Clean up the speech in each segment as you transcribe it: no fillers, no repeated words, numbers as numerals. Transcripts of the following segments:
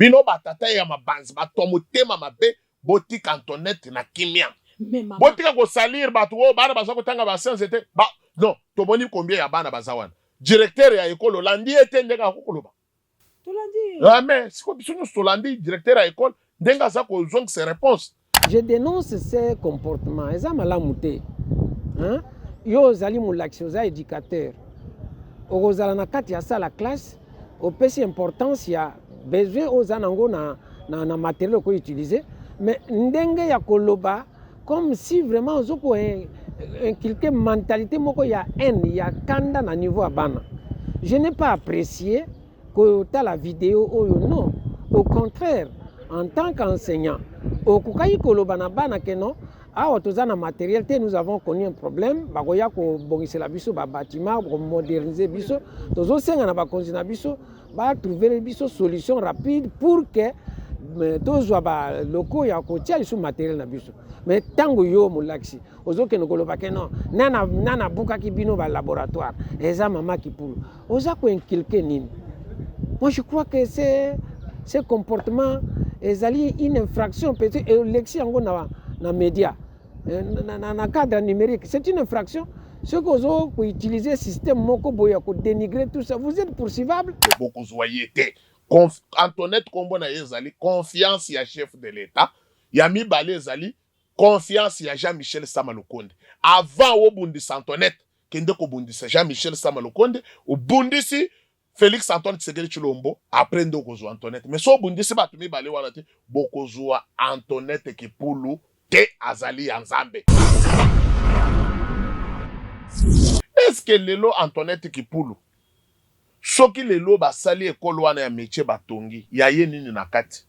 Bino ba tata ya mabanzi, bato ya motema mabe, botika Antoinette na kimia. Botika ko salir bato oyo bana baza kotanga ba science te. Ba, non, tomoni combien ya bana baza wana. Directeur ya ekole olandi ye te ndenge akoki koloba. Tolandi ye. Ah mais siko biso nyonso tolandi directeur ya ekole ndenge aza kozongisa reponse. Je denonce ce comportement eza malamu te hein? Yo ozali molakisi, oza educateur, okozala na kati ya salle ya classe, opesi importance ya besoin oyo oza nango na, na, na materiel okoki utiliser, mais ndenge ya koloba comme si vraiment ozo ko inculquer mentalité moko ya haine ya kanda na niveau ya bana. Je n'ai pas apprécié kotala video oyo, non, au contraire, en tant qu'enseignant okokaki koloba na bana ke non, awa toza na matériel te, nous avons connu un problème, bakoya kobongisela biso ba bâtiment, komoderniser biso, tozosenga na bakonzi na biso ba trouver biso solution rapide pour que tozwa ba locaux ya kotia lisusu matériel na biso. Mais ntango yo molakisi ozokende koloba ke non, nana nana abukaki bino ba laboratoire, eza mama Kipulu, oza ko inculquer nini? Moi je crois que c'est ce comportement ezali une infraction, peut-être olekisi yango na, na média na, na, na cadre numérique, c'est une infraction. Soki ozo ko utiliser système moko boye ya ko dénigrer tout ça, vous êtes poursuivable. Bokozwa ye te. Antoinette kombo na ye ezali confiance ya chef de l'État. Ya mibale ezali confiance ya Jean-Michel Sama Lukonde. Avant obundisa Antoinette, kende kobundisa Jean-Michel Sama Lukonde, obundisi Felix Antoine Tshisekedi Tshilombo, après nde okozwa Antoinette. Mais so obundisi bato mibale wana te, bokozwa Antoinette Kipulu te, azali ya Nzambe. Est-ce que lelo Antoinette Kipulu, soki lelo basali ekolo wana ya métier batongi, ya ye nini na kati?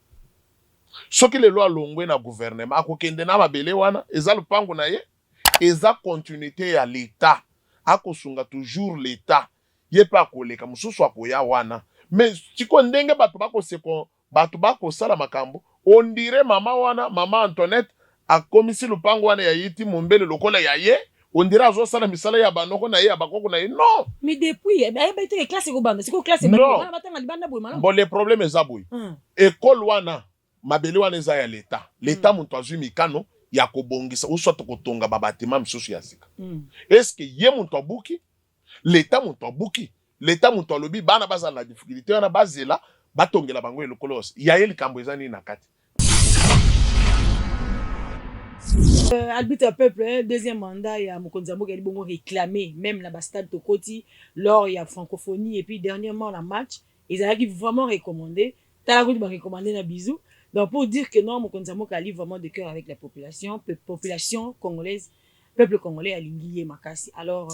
Soki lelo alongwe na gouvernement, akokende na mabele wana, eza lupango na ye, eza continuité ya l'État, akosunga toujours l'État, ye pe akoleka, mosusu akoya wana. Mais sikoyo ndenge bato bakoseko, bato bakosala makambo, on dirait mama wana, mama Antoinette akomisi lupango wana ya Yiti Mombele lokola ya ye, on dirait azosala misala ya banoko na ye, ya bakoko na ye. Non! Mais depuis, ayebaki te ke classe ekobanda, sikoyo classe ebandi, Non. bana batanga libanda boye malamu. Bon, le problème eza boye. Ecole wana, mabele wana eza ya l'Etat. L'Etat moto azwi mikano ya kobongisa ou soit kotonga ba bâtiment misusu ya sika. Est-ce que ye moto abuki? L'Etat moto abuki? L'Etat moto alobi bana bazala na difficulté wana bazela batongela bango eloko loso. Ya ye likambo eza nini na kati? Arbitre ya peuple, deuxième mandat ya mokonzi ya mboka bongo réclamé même na ba stade tokoti lors ya francophonie et puis dernièrement na match ezalaki vraiment recommandé, tala kuti ba recommandé na bisou. Donc pour dire que non, mokonzi ya mboka ali vraiment de cœur avec la population, population congolaise, peuple congolais alingi ye makasi. Alors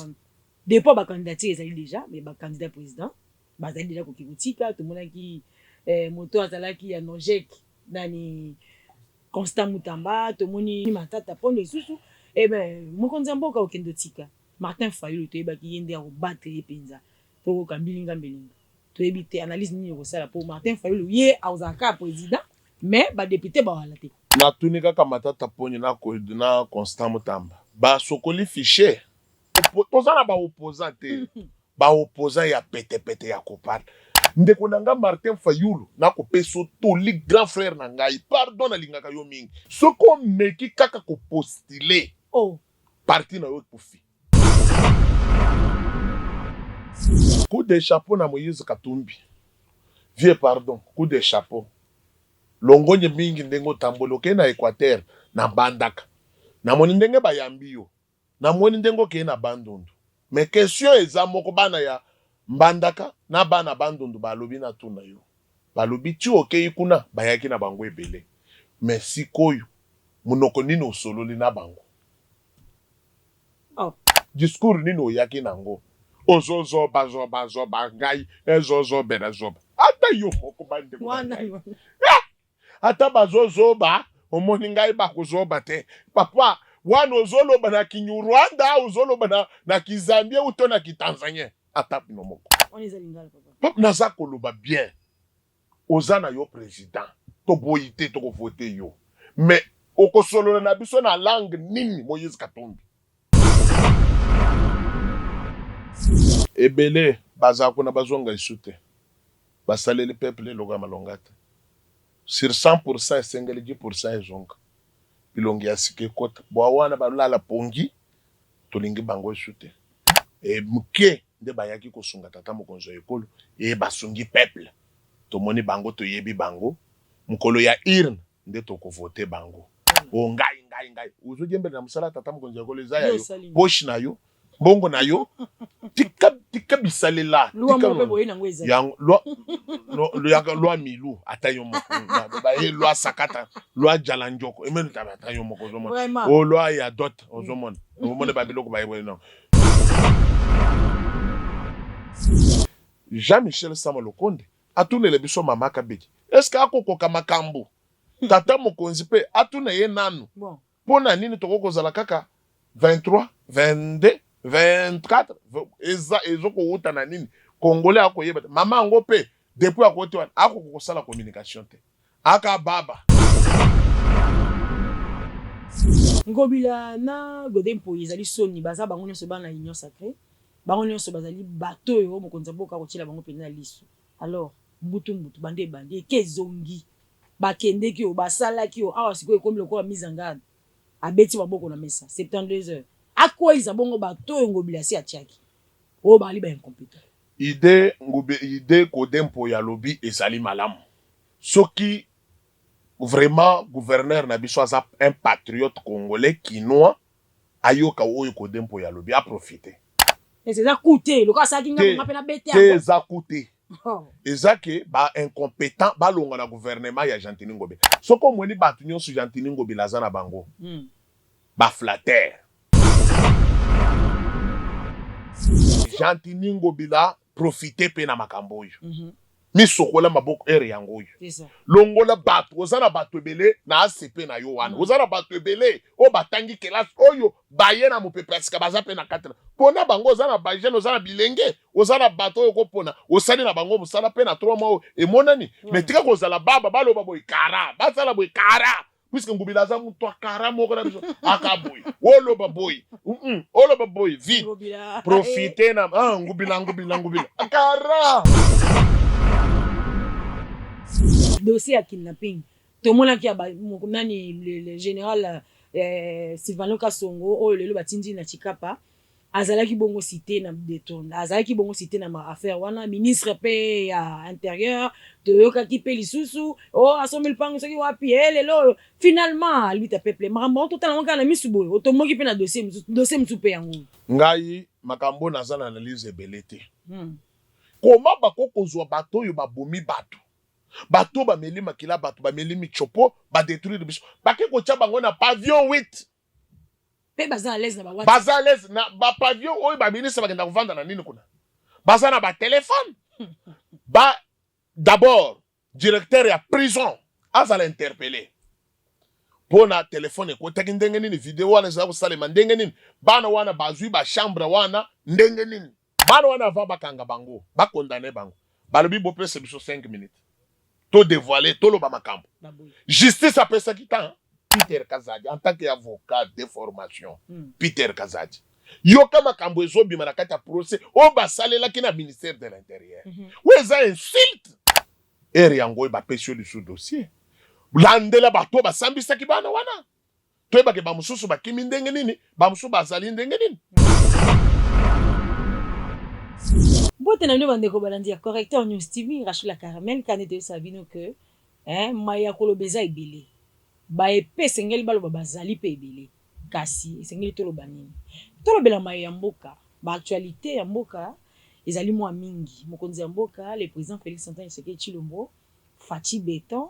depuis ba candidature ezali déjà, mais ba candidat président bazali déjà koki kotika, tomonaki moto azalaki ya Nojek nani Constant Mutamba, tomoni Matata Ponyo lisusu. Eh ben mokonzi ya mboka okende otika Martin Fayulu, toyebaki ye nde akobattre ye mpenza, tokoka mbilinga mbilinga, toyebi te analyse nini okosala po Martin Fayulu ye akozala kaka président mais ba député bawala te. Natuni kaka Matata Ponyo na, na Constant Mutamba basokoli fichier? Toza na ba opposant te, ba opposant ya petepete ya kopala. Ndeko na nga Martin Fayulu, nakopesa yo toli grand frère na ngai, pardon nalingaka yo mingi. Soki omeki kaka ko postuler, oh, parti na yo ekufi. Coup de chapeau na Moïse Katumbi. Vieux pardon, coup de chapeau. Longonya mingi ndenge otamboli okei na Equateur na Mbandaka. Namoni ndenge bayambi yo. Namoni ndenge okei na Bandundu. Mais question eza moko, bana ya Mbandaka na bana Bandundu balobi natuna yo. Balobi ti okeyi kuna bayaki na bango ebele. Mais sikoyo munoko nini osololi na bango? Oh. Discours nini oyaki nango? Ozo zoba zoba zoba ngai ezo zobela zoba. Ata yo moko bandeko na ngai. Ata bazo zoba omoni ngai bakozoba te papa wana ozoloba na kinyurwanda ozoloba na, na kizambie ou to na kitanzanien ata bino moko. Wana eza lingala papa. Papa naza koloba bien oza na yo president toboyi te tokovote yo mais okosolola na biso na langue nini Moïse Katumbi? Ebele baza kuna bazonga lisusu te basaleli peuple eloko ya malonga te. Sur 100% esengeli 10% ezonga. Bilongi ya sika ekota. Bwa wana balala pongi, tolingi bango esu te. E muke nde bayaki kosunga tata mokonzi ya ekolo, e basungi peuple. Tomoni bango, toyebi bango. Mokolo ya urne nde toko voter bango. O ngai, ngai, ngai. Ozo diembela na mosala ya tata mokonzi ya ekolo, eza ya yo, poche na yo. Mbongo na yo tika tika bisalela loi moko pe boye nango eza yango loi no loi milu ata yo moko ba ye loi sakata loi jala njoko emene taba ata yo moko ozomona o loi ya dot ozomona omona ba biloko ba ye non. Jean Michel Sama Lokonde atunela biso mama Kabedi est-ce que akokoka makambu tata mokonzi pe atuna ye nanu Mpo na nini tokoki kozala kaka 23, 22, 24 eza ezo kowuta na nini? Congolais akoyeba te. Mama yango mpe depuis akoti wana akoka kosala communication te. Aka baba. Ngobila na Gode Mpoyi ezali soni baza bango nionso bana union sacree bango nionso bazali bato oyo mokonzi ya mboka akotiela bango penza lisu alors mbutu mbutu banda ebandi eke ezongi Bakendeki oyo, basalaki oyo, awa sikoyo ekomi lokola mise en garde. Abeti maboko na mesa, 72 heures. Akweyisa bongo bato oyo Ngobila asi atiaki, oyo bazali ba incompetents. Idee Ngobe idee Gode Mpoyi alobi ezali malamu soki vraiment gouverneur na biso aza un patriote congolais kinois ayoka oyo Gode Mpoyi alobi a profiter. Mais eza coup te lokola asalaki nga Te nga pe na bete te yango. eza coup te eza ke ba incompetent balongwa na gouvernement ya Gentiny Ngobila soki omoni batu nionso Gentiny Ngobila aza na bango ba flatteur. Gentiny Ngobila profiter pe na makambo oyo misokola maboko heure yango oyo longola batu oza na batu ebele na ACP na yo wana oza na batu ebele oyo batangi kelasi oyo baye na mopepe ya sika baza pe na kati na pona bango oza na ba jeune oza na bilenge oza na bato oyo okopona osali na bango mosala pe na 3 mois oyo emonani mais tika kozala baba baloba boye kara basala boye kara puisque ngubila aza mutu ya kara moko na biso aka boye oloba boye oloba boye vite profite na ah, ngubila ngubila ngubila kara. Dossier ya kidnapping tomonaki ya ba nani le general Sylvano Kasongo oyo lelo batindi na Tshikapa azalaki bongo cite na detourne azalaki bongo cite na ma affaire wana ministre pe ya interieur toyokaki pe lisusu oh asombi lupangu soki wapi eh lelo oyo finalement alita peuple makambo yango totala yango kaka na misu boye otomboki pe na dossier mosusu dossier mosusu pe yango Ngai makambo oyo naza na analyse ebele te. Comment bakoki kozua bato oyo babomi bato, bato oyo bameli makila bato, bameli michopo, ba detruire biso, bake kotia bango na pavillon 8? Pe baza à l'aise na ba WhatsApp. Baza à l'aise na ba pavillon oyo ba ministre bakenda kovanda na nini kuna? Baza na ba telephone? Ba d'abord directeur ya prison azala interpelle pona telephone ekotaki ndenge nini, video wana ezala kosalema ndenge nini, bana wana bazui ba chambre wana ndenge nini? Bana wana avant bakanga bango, ba condamner bango, balobi bopesa biso 5 minutes to devoiler, toloba makambo. Justice apesaki temps. Peter Kazadi en tant que avocat de formation, Peter Kazadi, yoka makambo ezobima na kati ya procès oyo basalelaki na ministère de l'intérieur. Oyo eza insulte. Heure yango oyo bapesi yo lisusu dossier, landela bato oyo basambisaki bana wana. Toyeba ke ba mosusu bakimi ndenge nini, ba mosusu bazali ndenge nini. Mbote na bino ba ndeko balandi ya Correcteur News TV, Rachel la Caramel, kaka nde toyebisaka bino que eh, maye ya koloba eza ebele. Baye pe esengeli baloba bazali pe ebele. Kasi esengeli toloba nini? Tolobela maye ya mboka, ba actualites ya mboka ezali mua mingi. Mokonzi ya mboka, le president Felix Antoine Tshisekedi Tshilombo, Fatshi Beton,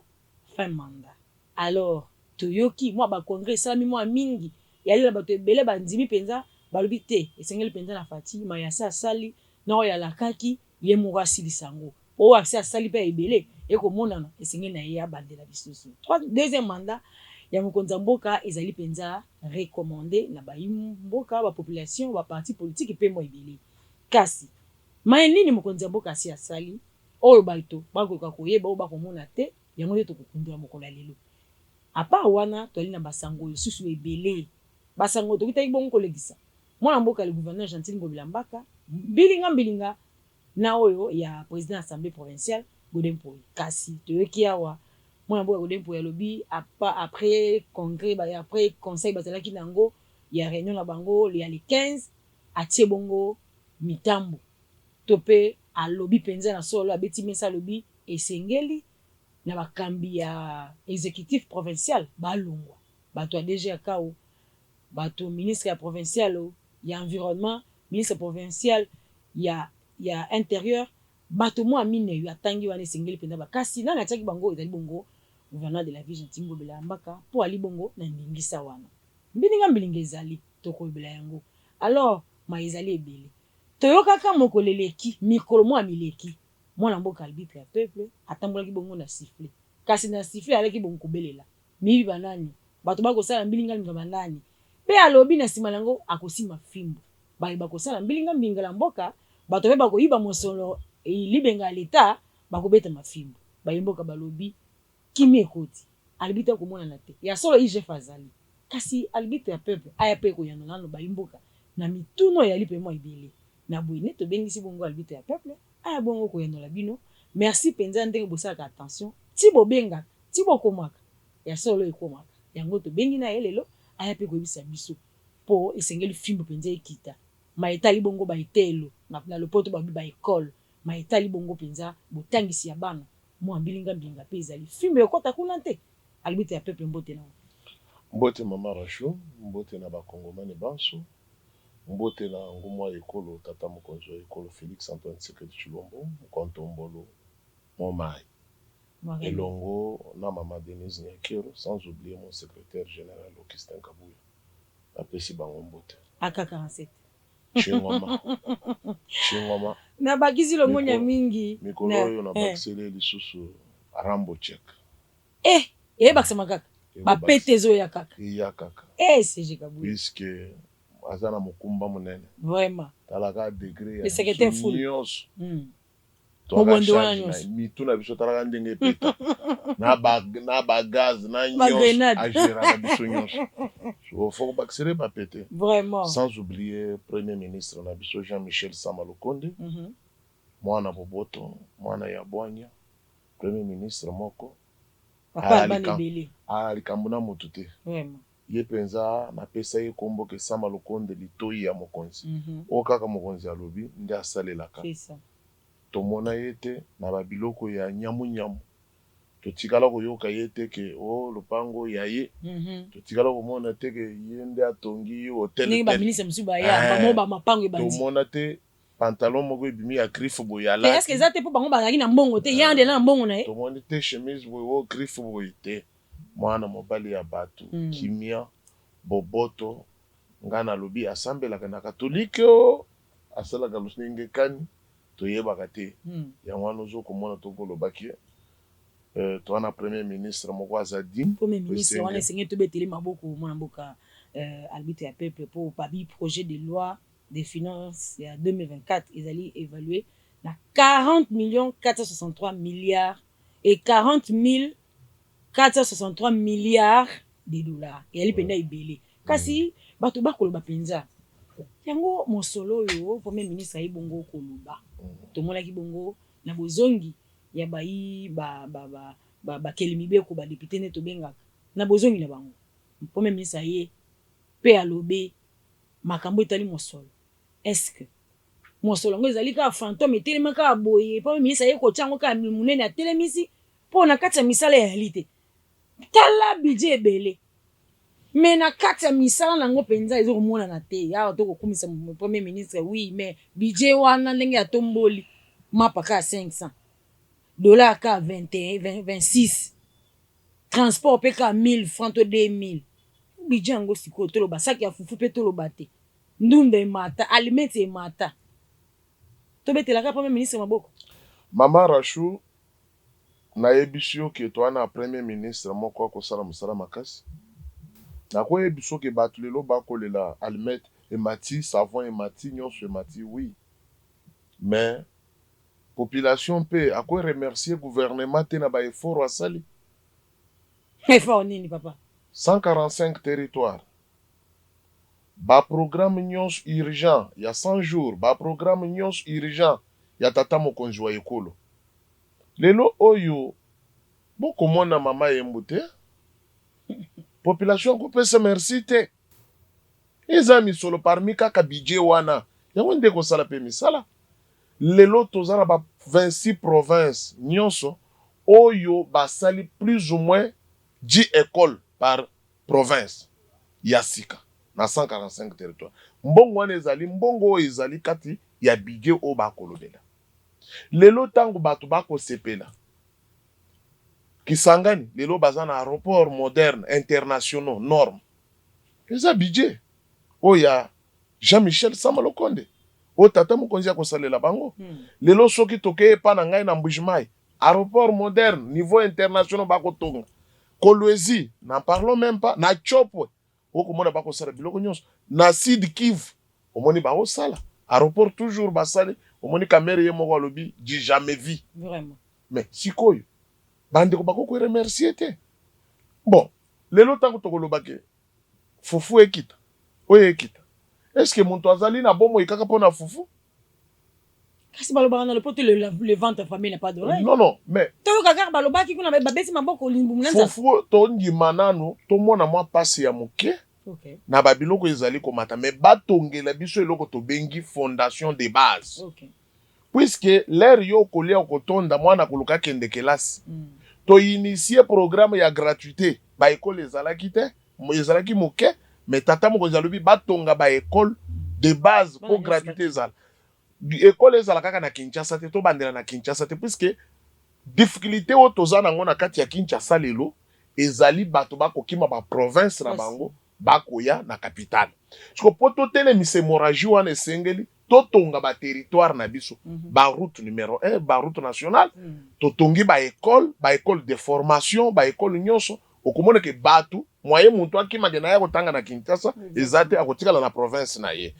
fin mandat. Alors toyoki mua ba congrès esalami mua mingi, eyali na batu ebele bandimi penza, balobi te esengeli penza na Fatshi maye asi asali na oyo alakaki ye moko asilisa yango, po oyo asi asali pe ya ebele ekomonana esengeli na ye abandela lisusu. Deuxième mandat ya mokonzi ya mboka ezali penza recommande na bayi mboka, ba population, ba partis politiques pe mua ebele. Kasi maye nini mokonzi ya mboka asi asali oyo bato bakoka koyeba oyo bakomona te? Yango nde tokokundola mokolo ya lelo. A part wana, tozali na ba sango lisusu ebele. Ba sango tokitaki bongo kolekisa mwana mboka le gouverneur Gentiny Ngobila Mbaka, mbilinga mbilinga na oyo ya president ya assemblee provinciale Gode Mpoyi. Kasi toyoki awa. Mwana mboka Gode Mpoyi alobi après congrès, après conseil bazalaki na yango ya reunion na bango ya le 15, atie bongo mitambo to mpe alobi mpenza na solo, abeti mesa, alobi esengeli na bakambi ya exécutif provincial balongwa, bato ya DGRK, bato ministre ya provincial ya environnement, ministre provincial ya intérieur, bato mwa minei atangi wana. Esengeli mpenza bakasi. Nani atiaki bango? Ezali bongo gouverneur de la ville, Gentiny Ngobila ya Mbaka, mpo ali bongo na ndingisa wana. Mbilinga mbilinga ezali, tokoyebela yango. Alors ma ezali ebele. Toyokaka mokolo eleki, mikolo mwa mileki, mwana mboka arbitre ya peuple atambolaki bongo na sifflet. Kasi na sifflet alaki bongo kobelela miyibi banani, bato bakosala mbilinga mbilinga banani, mpe alobi na nsima na yango akosimba fimbo baye bakosala mbilinga mbilinga na mboka, bato mpe bakoyiba mosolo libenga ya leta, bakobeta mafimbo. Baye mboka balobi kimi ekoti, alobi te komonana te. Ya solo IGF azali, kasi arbitre ya peuple aya mpe koyana nano bayi mboka na mituno eyali mpe mwa ebele. Na boye nde tobengisi bongo arbitre ya peuple aya bongo koyanola bino. Merci mpenza ndenge bosalaka attention, ti bobengaka, ti bokomaka, ya solo ekomaka. Yango tobengi na ye lelo aya mpe koyebisa biso, mpo esengeli fimbo mpenza ekita. Ma etali bongo baetelo, na lopoto babi baekole, ma etali bongo mpenza botangisi ya bana, mwa mbilinga mbilinga mpe ezali, fimbo ekɔta kuna te. Arbitre ya peuple, mbote na. Mbote mama Rasho, mbote na bakongomani banso, mbote na ngumu ya ekolo, tata mokonzi wa ekolo Félix Antoine Tshisekedi Tshilombo Mukontombolo Momai, elongo na mama Denise Nyakeru, sans oublier mon secrétaire général Augustin Kabuya. Napesi bango mbote. AK 47. Chingoma chingoma. Nabakisi longonya mingi. Mikolo oyo nabakiseli lisusu Rambo Check. Eh, eyebakisama kaka, bapete ezoya kaka. Eya kaka. Eh, SG Kabuya. Puisque aza na mokumba monene. Vraiment. Talaka degré. Le secrétaire fou nyonso. Mobondo wana nyonso. Mitu na biso, talaka ndenge epeta na bagaz na nyonso, agéraka biso nyonso. So faut kobakisele bapete. Vraiment. Sans oublier premier ministre na biso Jean-Michel Sama Lukonde, mwana boboto, mwana ya bwanya, premier ministre moko Papa. Likambo na motu te. Ye mpenza napesa ye nkombo ke Sama Lukonde litoi ya mokonzi. Oyo kaka mokonzi alobi nde asalelaka. Tomona ye te na babiloko ya nyamunyamu, totikala koyoka ye te ke o lopango ya ye, totikala komona te ke ye nde atongi hotel. Ndenge baministre mosusu baya bango bamapango ebandi. Tomona te pantalon moko ebimi ya griffe boye. Alati est-ce eza te mpo bango bazalaki na mbongo te, ye andela na mbongo na ye? Tomoni te chemise boye o griffe boye te. Mwana mobali ya bato, kimia, boboto. Ngai nalobi asambelaka na katolike o asalaka ndenge kani, toyebaka te. Yango wana ozokomona tokolobaki toza na premier ministre moko aza digne. Premier ministre wana esengeli tobetele maboko, mwana mboka arbitre ya peuple, mpo babi projet de loi de finances ya 2024 ezali évalué na 40 millions 463 milliards et 40 463 milliards de dollars. Eyali mpenza ebele, kasi bato bakoloba mpenza yango mosolo oyo premier ministre ayi bongo koloba. Tomonaki bongo na bozongi ya bayi bakeli mibeko, badéputé nde tobengaka, na bozongi na bango, premier ministre aye mpe alobi makambo etali mosolo. Est-ce que mosolo yango ezali kaka fantôme etelema kaka boye? Premier ministre aye kotia yango kaka monene, atelemisi mpo na kati ya misala eyali te. Tala budget ebele, mais na kati ya misala nango mpenza ezokomonana te. Awa tokokumisa premier ministre, oui, mais budget wana ndenge atomboli mapa kaka 500 dollar, kaka 21, 26, transport mpe kaka 1000 francs to 2000, budget yango sikoyo toloba saki ya fufu mpe toloba te ndunda emata, alimete emata, tobetelaka premier ministre maboko? Mama Rashu, nayebisi yo ke toza na premier ministre moko akosala mosala makasi. Nakoyebi soki bato lelo bakolela alimete emati, savon emati, nyonso emati, oui, mais population mpe akoremercier gouvernement te na baeffort asali. Effort nini, papa? 145 territoire, baprogramme nyonso urgent ya 100 jours, baprogramme nyonso urgent ya tata mokonzi wa ekolo. Lelo oyo Bokomona mama yembu te, population akopesa merci te. Eza misolo parmi kaka budget wana, yango nde ekosala mpe misala. Lelo toza na ba 26 province nyonso oyo basali plus ou moins 10 écoles par province ya sika na 145 territoire. Mbongo wana ezali mbongo oyo ezali kati ya budget oyo bakolobela. Lelo ntango bato bakosepela, Kisangani lelo baza na aéroport moderne internationaux norme, eza budget oyo ya Jean-Michel Sama Lukonde, oyo tata mokonzi akosalela bango. Lelo soki tokei epa na ngai na Mbujimayi, aéroport moderne niveau international bakotonga. Kolwezi, n'en parlons même pas. Na Chokwe okomona bakosala biloko nyonso. Na Sud Kivu omoni bakosala aéroport toujours, basali. Omoni Kamerhe ye moko alobi du jamais vu. Mais sikoyo bandeko bakoki remercier te. Bon, lelo ntango tokoloba ke fufu ekita, oyo ekita, est-ce moto azali na bomoi kaka mpo na fufu? Kasi balobaka na lopoto le ventre affamé n'a pas d'oreille. Non, mais Toyoka kaka balobaki kuna, babeti maboko, limbumu na nzala. Fufu, tondima nanu tomona mwa mpasi ya moke na babiloko ezali komata, mais batongela biso eloko tobengi fondation de base, puisque l'heure yo okolia okotonda, mwana koluka akende kelasi. Toinitier programme ya gratuité, baekole ezalaki te, ezalaki moke, mais tata mokonzi alobi batonga baekole de base mpo gratuité ezala. Ekole ezala kaka na Kinshasa te, tobandela na Kinshasa te, puisque difficulté oyo toza nango na kati ya Kinshasa lelo ezali bato bakokima baprovince na bango, bakoya na capitale. Siko mpo totelemisa hémorragie wana, esengeli totonga baterritoire na biso, baroute numéro 1, baroute nationale, totongi baekole, baekole de formation, baekole nyonso. Okomona ke bato moye moto akimake na ye akotanga na Kinshasa eza te, akotikala na province na ye.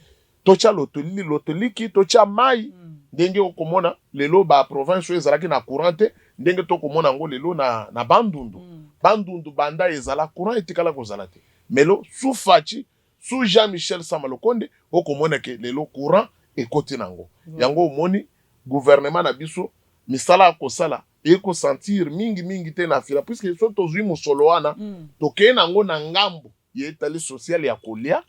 Totya lotoli, lotoliki, totya mai. Ndenge okomona lelo baprovince oyo ezalaki na courant te, ndenge tokomona yango lelo na Bandundu. Bandundu banda ezala, courant etikala kozala te. Melo sous Fatshi, sous Jean Michel Sama Lukonde, okomona ke lelo courant ekoti nango. Yango omoni gouvernement na biso misala ya kosala ekosentir mingi mingi te na fila, puisque so tozwi mosolo wana, tokei nango na ngambo ye etali social ya kolia.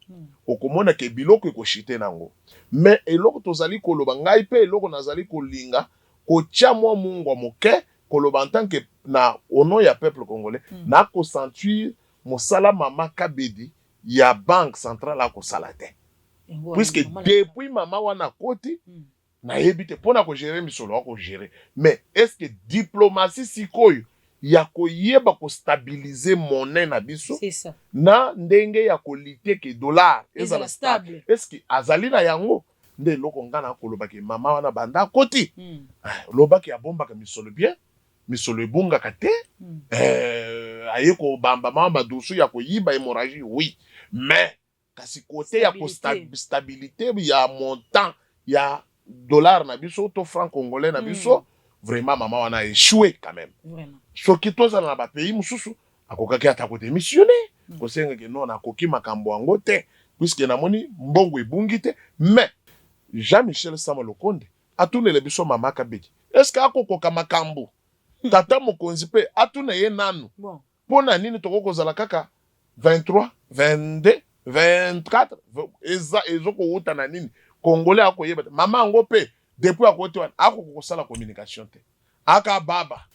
Okomona ke biloko ekochuter nango. Mais eloko tozali koloba, ngai mpe eloko nazali kolinga kotia mwa mungwa moke, koloba en tant que na au nom ya peuple congolais, nakosentir mosala mama Kabedi ya Banque centrale akosala te, puisque depuis mama wana akoti, nayebi te mpona kogérer misolo akogérer, mais est ce que diplomatie sikoyo ya koyeba kostabiliser monnaie na biso na ndenge ya kolutter ke dollar ezala stable, est ce que azali na yango? Nde eloko nga na kolobaki, mama wana banda akoti, olobaki abombaka misolo bien, misolo ebungaka te. Aye kobamba mama madusu ya koyiba, hémorragie, oui, mais kasi kote ya stabilité ya montant ya dollar na biso to franc congolais na biso, vraiment mama wana échoué quand même. Soki tozala na bapays mosusu, akokaki ata kodémissionner, kosengaki non, nakoki makambo yango te, puisque namoni mbongo ebungi te. Mais Jean Michel Sama Lukonde atunela biso mama Kabedi, est ce que akokoka makambo? Tata mokonzi mpe atuna ye nanu mpo na nini tokoki kozala kaka 23, 22, 24? Eza ezokowuta na nini? Congolais akoyeba te. Mama yango mpe depuis akoti wana, akoki kosala communication te, aka baba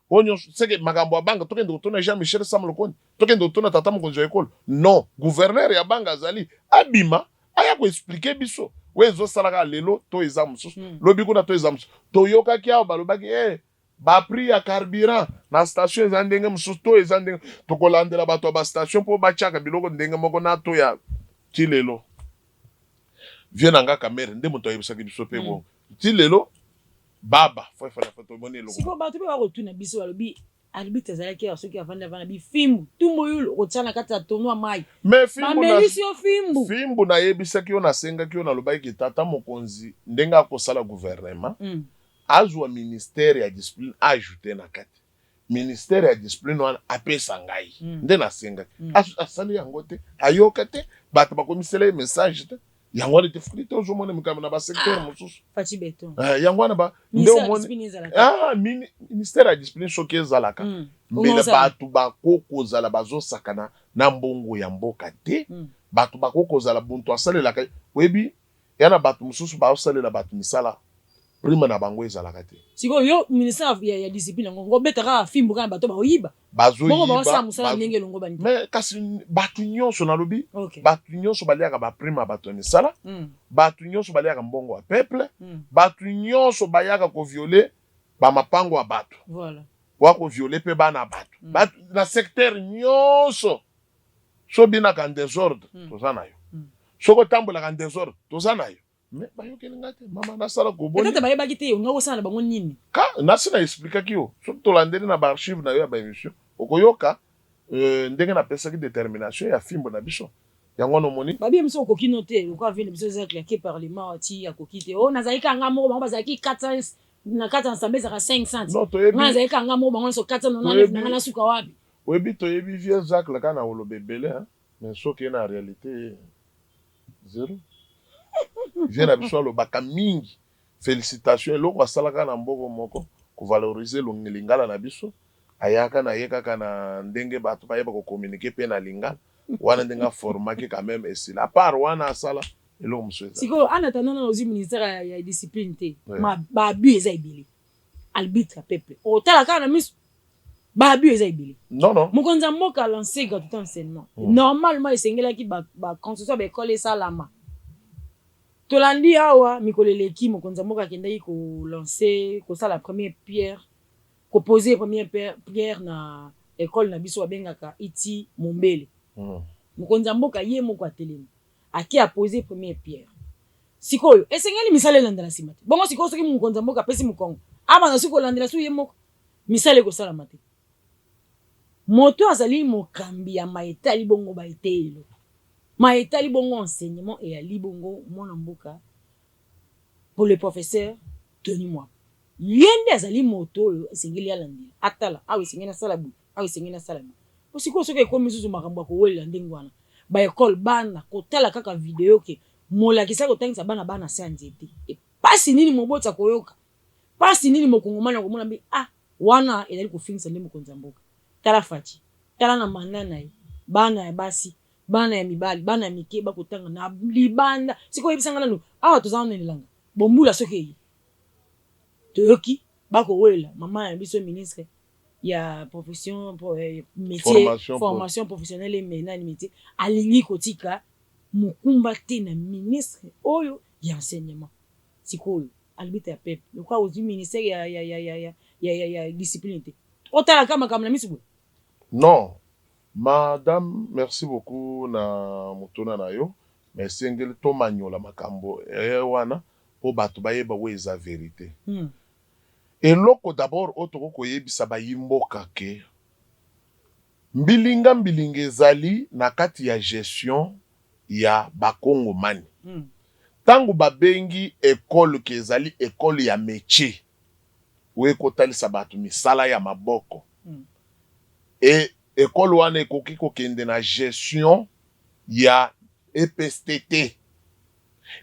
oyo nyonso seke makambo ya banque. Tokende kotuna Jean Michel Sama Lukonde, tokende kotuna tata mokonzi ya ekolo? Non, gouverneur ya banque azali, abima aya koexpliquer biso oyo ezosalaka lelo to eza mosusu, lobi kuna to eza mosusu. Toyokaki awa balobaki baprix ya carburant na station eza ndenge mosusu to eza ndenge. Tokolandela bato ya bastation mpo batiaka biloko ndenge moko na to ya ti lelo. Vie na nga Kamerhe nde moto ayebisaki biso mpe bongo ti lelo baba fo tomoni eloko. Sikoyo bato mpe bakotuna biso, balobi arbitre azalaki awa, soki avandi, avanda bifimbu tumbu yulu kotia na kati ya tono ya mai. Mais fimbu Bamelisi yo fimbu. Fimbu nayebisaki yo, nasengaki yo, nalobaki tata mokonzi ndenge akosala gouvernement, azwa ministère ya discipline, ajoute na kati ministère ya discipline wana, apesa ngai. Nde nasengaki. Asali yango te, ayoka te, bato bakomisela ye message te. Yango wana difficulté ozomona mikambo na basecteur mosusu. Fatshi Béton. Yango wana nde omoni ministère ya discipline, soki ezalaka, mbele bato bakokozala bazosakana na mbongo ya mboka te. Bato bakokozala buntu asalelaka, oyebi, ya na bato mosusu baosalela bato misala, prime na bango ezalaka te. Sikoyo yo, ministère ya discipline yango, ngobeta kaka fimbu kaka bato baoyiba bongo, baosala mosala ndenge elongo bani? Mais kasi bato nyonso, nalobi, bato nyonso baliaka baprime ya bato ya misala, bato nyonso baliaka mbongo ya peuple, bato nyonso bayaka kovioler bamapango ya bato, wa kovioler mpe bana ya bato. Bato na secteur nyonso, so binaka en désordre, toza na yo. Soki otambolaka en désordre, toza na yo. Mais bayokeli nga te, mama, nasala koboni. Peut-être bayebaki te onga kosala na bango nini. Ka nasi na expliquaki yo. Soki tolandeli na baarchive na yo ya baémission, okoyoka ndenge napesaki détermination ya fimbo na biso. Yango wana omoni. Babie biso okoki no te, lokola vie na biso eza claqué parlement ti akoki te. O nazalaki kaka nga moko, bango bazalaki 400, na kati ya ensemble ezalaka 500. Non, toyebi. Nga nazalaki kaka nga moko, bango nyonso 499. Na nga nasuka wapi? Oyebi, toyebi vieux Jacques kaka na koloba ebele, mais soki ye na réalité, zéro. Vieux na biso alobaka mingi, félicitation. Eloko asalaka na mboko moko, kovaloriser lingala na biso. Ayaka na ye kaka na ndenge bato bayeba kocommuniquer mpe na lingala wana, ndenge aformaki quand même esila. À part wana, asala eloko mosusu eza. Sikoyo, en attendant nano ozwi ministère ya discipline te, baabus eza ebele. Arbitre peuple, otala kaka na miso, baabus eza ebele. Non, non. Mokonzi ya mboka alance gratuité enseignement. Normalement esengelaki baconstruction ya baekole esalama. Tolandi awa mikolo eleki, mokonzi ya mboka akendaki kolancer, kosala première pierre, koposer première pierre na ekole na biso babengaka Iti Mombele. Mokonzi ya mboka ye moko atelemi, ake apose première pierre. Sikoyo esengeli misala elandela nsima te? Bongo sikoyo, soki mokonzi ya mboka apesi mokongo, abanda soki kolandela su ye moko, misala ekosalama te. Moto azali mokambi ya maetali bongo baeteyelo, maetali bongo enseignement, eyali bongo mwana mboka pour le professeur Tony Mwaba. Ye nde azali moto oyo esengeli alandela, atala awa esengeli asala boye, awa esengeli asala boye. Po sikoyo soki ekomi lisusu makambo ya kowelela ndenge wana, baekole, bana kotala kaka video ke molakisi akotangisa bana, bana se ya nzete, epasi nini moboti akoyoka, mpasi nini mokongomani akomona? Mbi ah, wana ezali kofingisa nde mokonzi ya mboka. Tala Fatshi, tala na mandat na ye, bana ya basi, bana ya mibali, bana ya mike bakotanga na libanda. Sikoyo oyebisanga nanu, awa toza nano elanga bombula, soki eyi toyoki bakowelela mama ya biso ministre ya profession, métier, formation, formation professionnelle eme nani métier, alingi kotika mokumba te na ministre oyo ya enseignement. Sikoyo arbitre ya peuple, lokola ozwi ministère ya discipline te, otalaka makambo na miso boye? Non, madame, merci beaucoup na motuna na yo. Mais esengeli tomanyola makambo wana mpo bato bayeba oyo eza vérité. Eloko d'abord oyo tokoki koyebisa bayimboka ke mbilinga mbilinga ezali na kati ya gestion ya bakongomani. Ntango babengi ekole ke ezali ekole ya métier oyo ekotalisa bato misala ya maboko, e ekole wana ekoki kokende na gestion ya EPST te.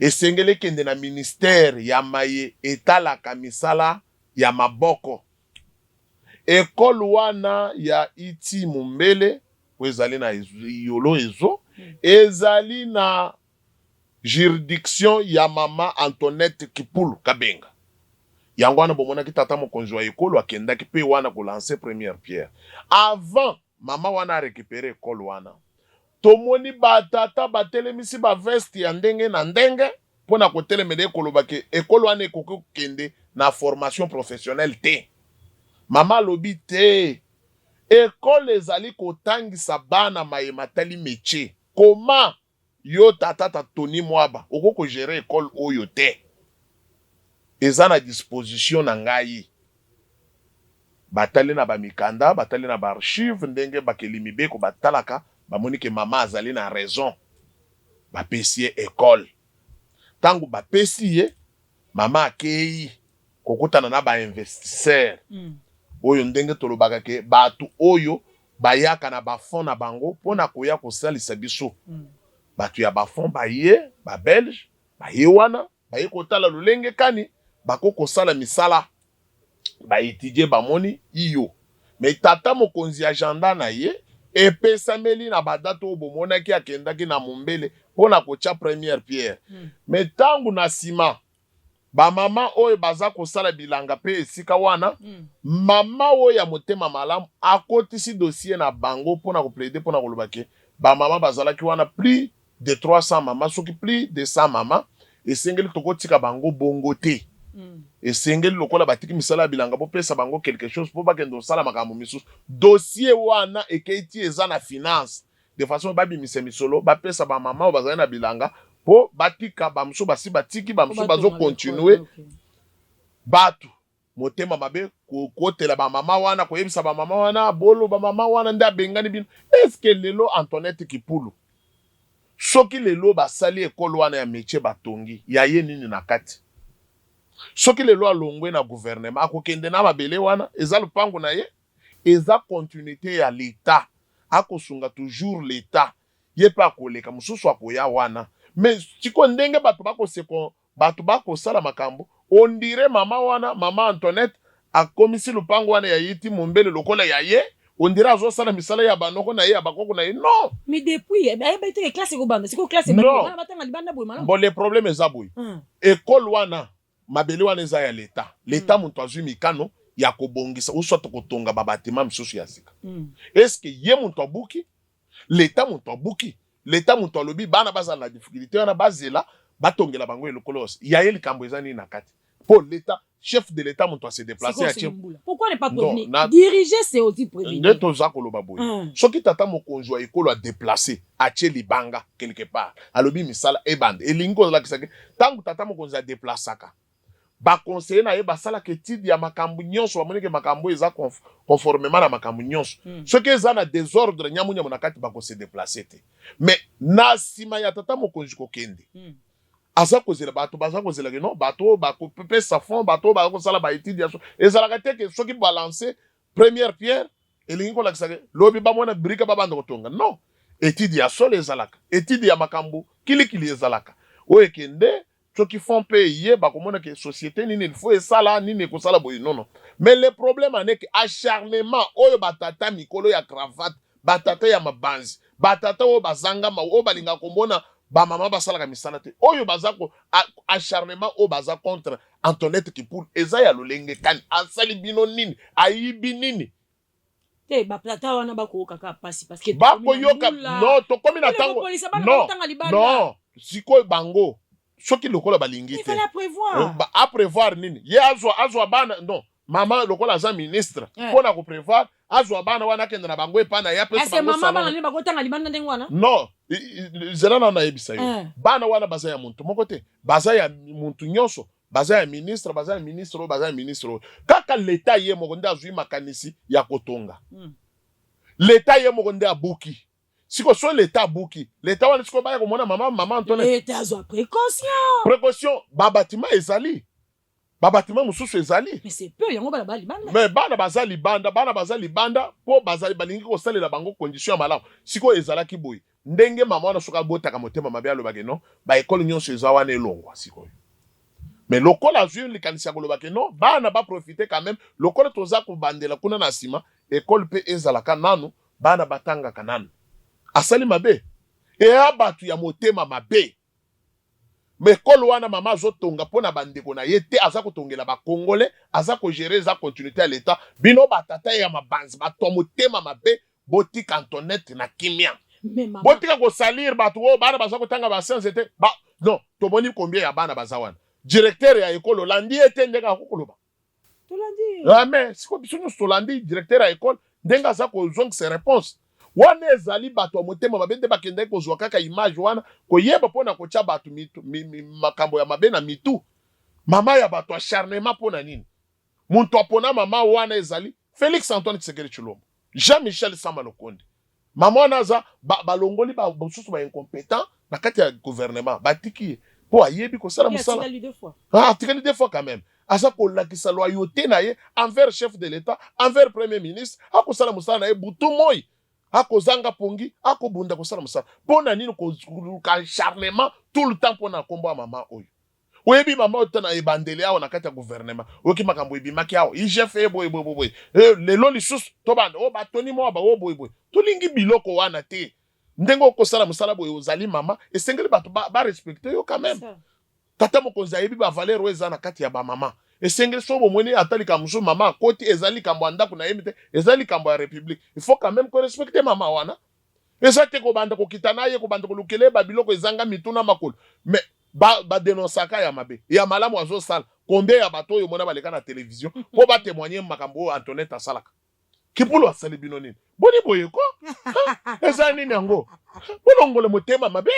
Esengeli ekende na ministère ya maye etalaka misala ya maboko. Ekole wana ya Iti Mombele oyo ezali na Yolo ezo ezali na juridiction ya mama Antoinette Kipulu Kabenga. Yango wana bomonaki tata mokonzi wa ekolo akendaki mpe wana kolancer première pierre. Avant mama wana arécupérer ekole wana, tomoni batata batelemisi baveste ya ndenge na ndenge mpona kotelemela ekoloba ke ekole wana ekoki kokende na formation professionnelle te. Mama alobi te, ekole ezali kotangisa bana maye matali métier. Koma yo tata ta Tony Mwaba okoki kogérer ekole oyo te, eza na disposition na ngai. Batali na bamikanda, batali na baarchive, ndenge bakeli mibeko batalaka, bamoni ke mama azali na raison, bapesi ye ekole. Ntango bapesi ye, mama akei kokutana na bainvestisseur oyo ndenge tolobaka ke bato oyo bayaka na bafond na bango mpona koya kosalisa biso. Bato ya bafonds baye, babelge baye wana, baye kotala lolenge kani bako kosala misala. Baétudier, bamoni iyo. Mais tata mokonzi, agenda na ye epesameli na badate oyo bomonaki akendaki na Mombele mpona kotia première pierre. Mais ntango na nsima bamama oyo baza kosala bilanga mpe esika wana, mama oyo ya motema malamu akotisi dossier na bango mpona koplaider, mpona koloba ke bamama bazalaki wana plus de 300 mama, soki plus de 100 mama, esengeli tokotika bango bongo te. Esengeli lokola batiki misala ya bilanga, bopesa bango quelque chose mpo bakende kosala makambo misusu. Dossier wana ekei ti eza na finance, de façon babimisa misolo, bapesa bamama oyo bazali na bilanga mpo batika. Bamosusu basi batiki, bamosusu bazocontinuer. Bato motema mabe kokotela bamama wana, koyebisa bamama wana, bolo bamama wana nde abengani bino. Est-ce lelo Antoinette Kipulu, soki lelo basali ekolo wana ya métier, batongi, ya ye nini na kati? Soki lelo alongwe na gouvernement, akokende na mabele wana? Eza lopango na ye, eza continuité ya l'État, akosunga toujours l'État. Ye mpe akoleka, mosusu akoya wana. Mais sikoyo ndenge bato bakoseko, bato bakosala makambo, on dirait mama wana, mama Antoinette, akomisi lupango wana ya ye ti Mombele lokola ya ye, on dirait azosala misala ya banoko na ye, ya bakoko na ye. Non. Mais depuis ayeba ete classe ekobanda sikoyo, classe Non. bana batanga libanda boye malamu? Bon, le problème eza boye. Ekole wana, mabele wana eza ya l'État. L'État moto azwi mikano ya kobongisa ou soit kotonga babâtiments misusu ya sika. Est-ce ye moto abuki? L'État moto abuki? L'État moto alobi bana bazala na difficulté wana, bazela batongela bango eloko nyonso ya ye. Likambo eza nini na kati? Mpo l'État, chef de l'État moto ase déplace, Sikoyo atie. Mbula. Pourquoi ne pas Non, prévenir? Diriger, c'est aussi prévenir. Nde toza koloba boye. Soki tata mokonzi wa ekolo adéplacer, atie libanga quelque part, alobi misala ebanda, elingi kozalakisa ke ntango tata mokonzi adéplaçaka, baconseiller na ye basalaka étude ya makambo nyonso, bamoni ke makambo eza conformément na makambo nyonso. Soki eza na désordre, nyamunyamu na kati, bakose déplacer te. Mais na nsima ya tata mokonzi kokende, aza kozela bato, baza kozela ke non, bato oyo bakopesa fond, bato oyo bakosala baétude ya so. Ezalaka te ke soki balance première pierre, elingi kolakisa ke lobi bamona brique, babanda kotonga. Non, étude ya sol ezalaka, étude ya makambo kilikili ezalaka. Oyo ekende, soki fond mpe eye, bakomona ke société nini il faut esala nini, ekosala boye. Non, mais le problème aneke acharnement oyo batata mikolo ya cravate, batata ya mabanzi, batata oyo bazangama, oyo balingaka komona bamama basalaka misala te, oyo baza ko acharnement oyo baza contre Antoinette Kipulu, eza ya lolenge kani? Asali bino nini? Ayibi nini? Te, batata wana bakoyoka kaka mpasi parce que Bakoyoka. Non, tokomi na ntango. Non, non, sikoyo bango soki lokola balingi Il te. fallait prévoir. Aprévoir nini? Ye azwa bana? Non, mama lokola aza ministre, mpo na koprévoir, azwa bana wana, akende na bango epai na ye, apesa Ese bango mama salon. Bana nini bakotanga libanda ndenge wana? Non, zela na nayebisa yo. Bana wana baza ya motu moko te, baza ya motu nyonso, baza ya ministre, baza ya ministre oyo, baza ya ministre oyo. Kaka leta ye moko nde azwi makanisi ya kotonga. Leta ye moko nde abuki. Siko so leta abuki, leta wana sikoyo baya komona mama Antoinette. Leta azwa précaution. Précaution, babâtiments ezali, babâtiments mosusu ezali. Mais c'est peu, yango bana baa libanda. Mais bana baza libanda, bana baza libanda mpo bazali balingi kosalela bango condition ya malamu. Sikoyo ezalaki boye, ndenge mama wana soki abotaka motema mabe, alobaki non, baécole nyonso eza wana elongwa sikoyo. Mais lokola azwi likanisi ya koloba ke non, bana baprofite quand même, lokola toza kobandela kuna na nsima, école mpe ezalaka nanu, bana batangaka nanu, asali mabe. Eya bato ya motema mabe. Mais ekole wana mama azotonga mpo na bandeko na ye te, aza kotongela bacongolais, aza kogérer, eza continuité ya l'État. Bino batata ya mabanzi, bato ya motema mabe, botika Antoinette na kimia. Mais mama Botika kosalir bato oyo bana baza kotanga bascience te ba. Non, tomoni combien ya bana baza wana. Directeur ya ekole, olandi ye te ndenge akokoloba? Tolandi. Ah, mais sikoyo biso nyonso tolandi directeur ya ekole ndenge aza kozongisa réponse wana. Ezali bato ya motema mabe nde bakendaki kozwa kaka image wana, koyeba mpo na kotya bato mitu, makambo ya mabe na mitu. Mama ya bato, acharnement mpo na nini? Moto apona mama wana ezali Félix Antoine Tshisekedi Tshilombo, Jean Michel Sama Lukonde. Mama wana aza balongoli bamosusu baincompétent na kati ya gouvernement, batiki ye mpo ayebi kosala mosala. Atikali deux fois. Ah, atikali deux fois quand même. Aza kolakisa loyauté na ye envers chef de l'État, envers premier ministre. Akosala mosala na ye butu moi. Akozanga pongi, akobunda kosala mosala. Mpo na nini koluka acharnement tout le temps mpo na nkombo ya mama oyo? Oyebi mama oyo te na ebandeli awa na kati ya gouvernement, oyoki makambo ebimaki awa, IGF ye boye boye boye, lelo lisusu tobanda oyo batoni mwa ba oyo boye boye. Tolingi biloko wana te. Ndenge okosala mosala boye, ozali mama, esengeli bato barespecte yo quand même. Tata mokonzi ayebi bavaleur oyo eza na kati ya bamama. Esengeli soki bomoni ata likambo mosusu mama akoti, ezali likambo ya ndako na ye te, ezali likambo ya république, il faut quand même korespecte mama wana. Eza te kobanda kokita na ye, kobanda kolukela ye babiloko ezanga mituna makolo. Mais badénonçaka ya mabe, ya malamu azosala. Combien ya bato oyo mona baleka na télévision mpo batémoigne makambo oyo Antoinette asalaka? Kipulu asali bino nini? Boni boye ko? Eza nini yango? Bolongola motema mabe.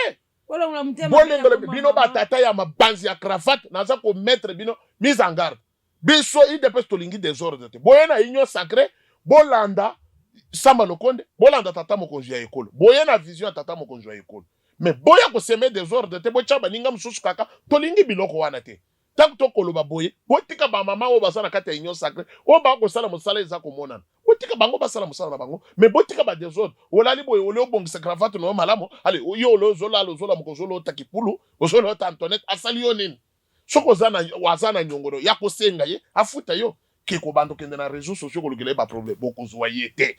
Bolongola motema. Bolongola bino batata ya mabanzi ya cravate, naza komettre bino mise en garde. Biso UDPS tolingi désordre te. Boye na Union sacrée, bolanda Samba Lokonde, bolanda tata mokonzi ya ekolo, boye na vision ya tata mokonzi ya ekolo. Mais boya kosemer désordre te, botya baninga mosusu kaka. Tolingi biloko wana te. Ntango tokoloba boye, botika bamama oyo baza na kati ya Union sacrée, oyo bakosala mosala eza komonana, botika bango basala mosala na bango. Mais botika badésordre. Olali boye, ole obongisa cravate na yo malamu, ale yo ole ozolala, ozolamuka, ozolota Kipulu, ozolota Antoinette. Asali yo nini? Soki oza na aza na nyongono ya kosenga ye afuta yo, ke kobanda okende na réseau sociaux kolukela ye baproblème, bokozwa ye te.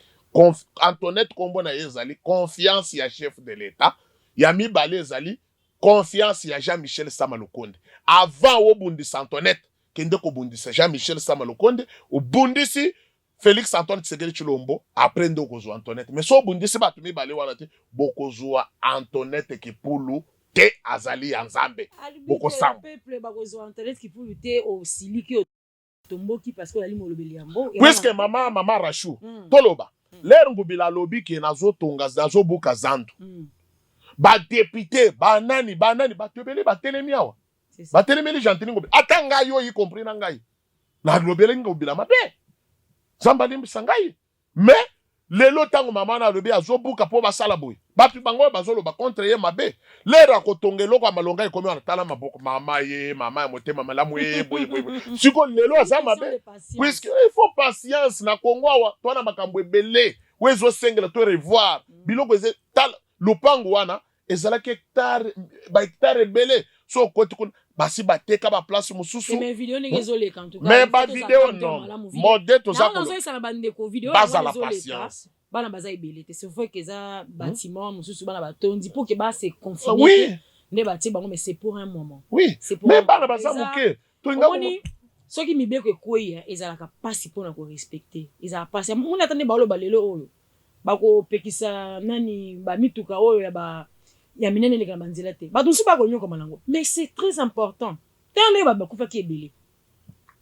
Antoinette, nkombo na ye ezali confiance ya chef de l'État. Ya mibale ezali confiance ya Jean Michel Sama Lukonde. Avant obundisa Antoinette, kende kobundisa Jean Michel Sama Lukonde, obundisi Félix Antoine Tshisekedi Tshilombo, après nde okozwa Antoinette. Mais so obundisi bato mibale wana te, bokozwa Antoinette Kipulu te. Azali ya Nzambe, bokosamba. Peuple, bakozwa Antoinette Kipulu te. Osiliki, otomboki parce que ozali molobeli yango. Puisque mama Rachu, toloba lere Ngobila alobi ke nazotonga, nazobuka zandu, badéputé banani banani, bato ebele batelemi awa, batelemeli Gentiny Ngobila. Ata ngai oyo, y compris na ngai, nalobelaki Ngobila mabe, Nzambe alimbisa ngai. Mais lelo ntango mama na alobi azobuka mpo basala boye, bato bango oyo bazoloba contre ye mabe, lere akotonga eloko ya malonga ekomi wana, tala maboko, mama ye, mama ya motema malamu ye, boye boye boye. Sikoyo lelo aza mabe, puisque il faut patience. Na Kongo awa towana makambo ebele oyo ezosengela to revoir biloko. Eza tala lupango wana ezalaki hectare, bahectare ebele. So okoti kuna, basi bateka baplace mosusu. Mais video ndenge ezoleka, en tout cas. Mais bavideo non, mode toza. Nazoyesana bandeko video. Bazala patience. Bana baza ebele te. C'est vrai que eza bâtiment mosusu, bana batondi pour que base confiner nde batie bango, mais c'est pour un moment. Oui, mais bana baza moke. Omoni, soki mibeko ekwei, ezalaka mpasi mpona korespecte, ezalaka mpasi. Moni ata nde baoloba lelo oyo bakopekisa nani, bamituka oyo ya ba ya minene eleka na banzela te, bato mosusu bakonyokama nango. Mais c'est très important. Ntango ndenge bato bakufaki ebele,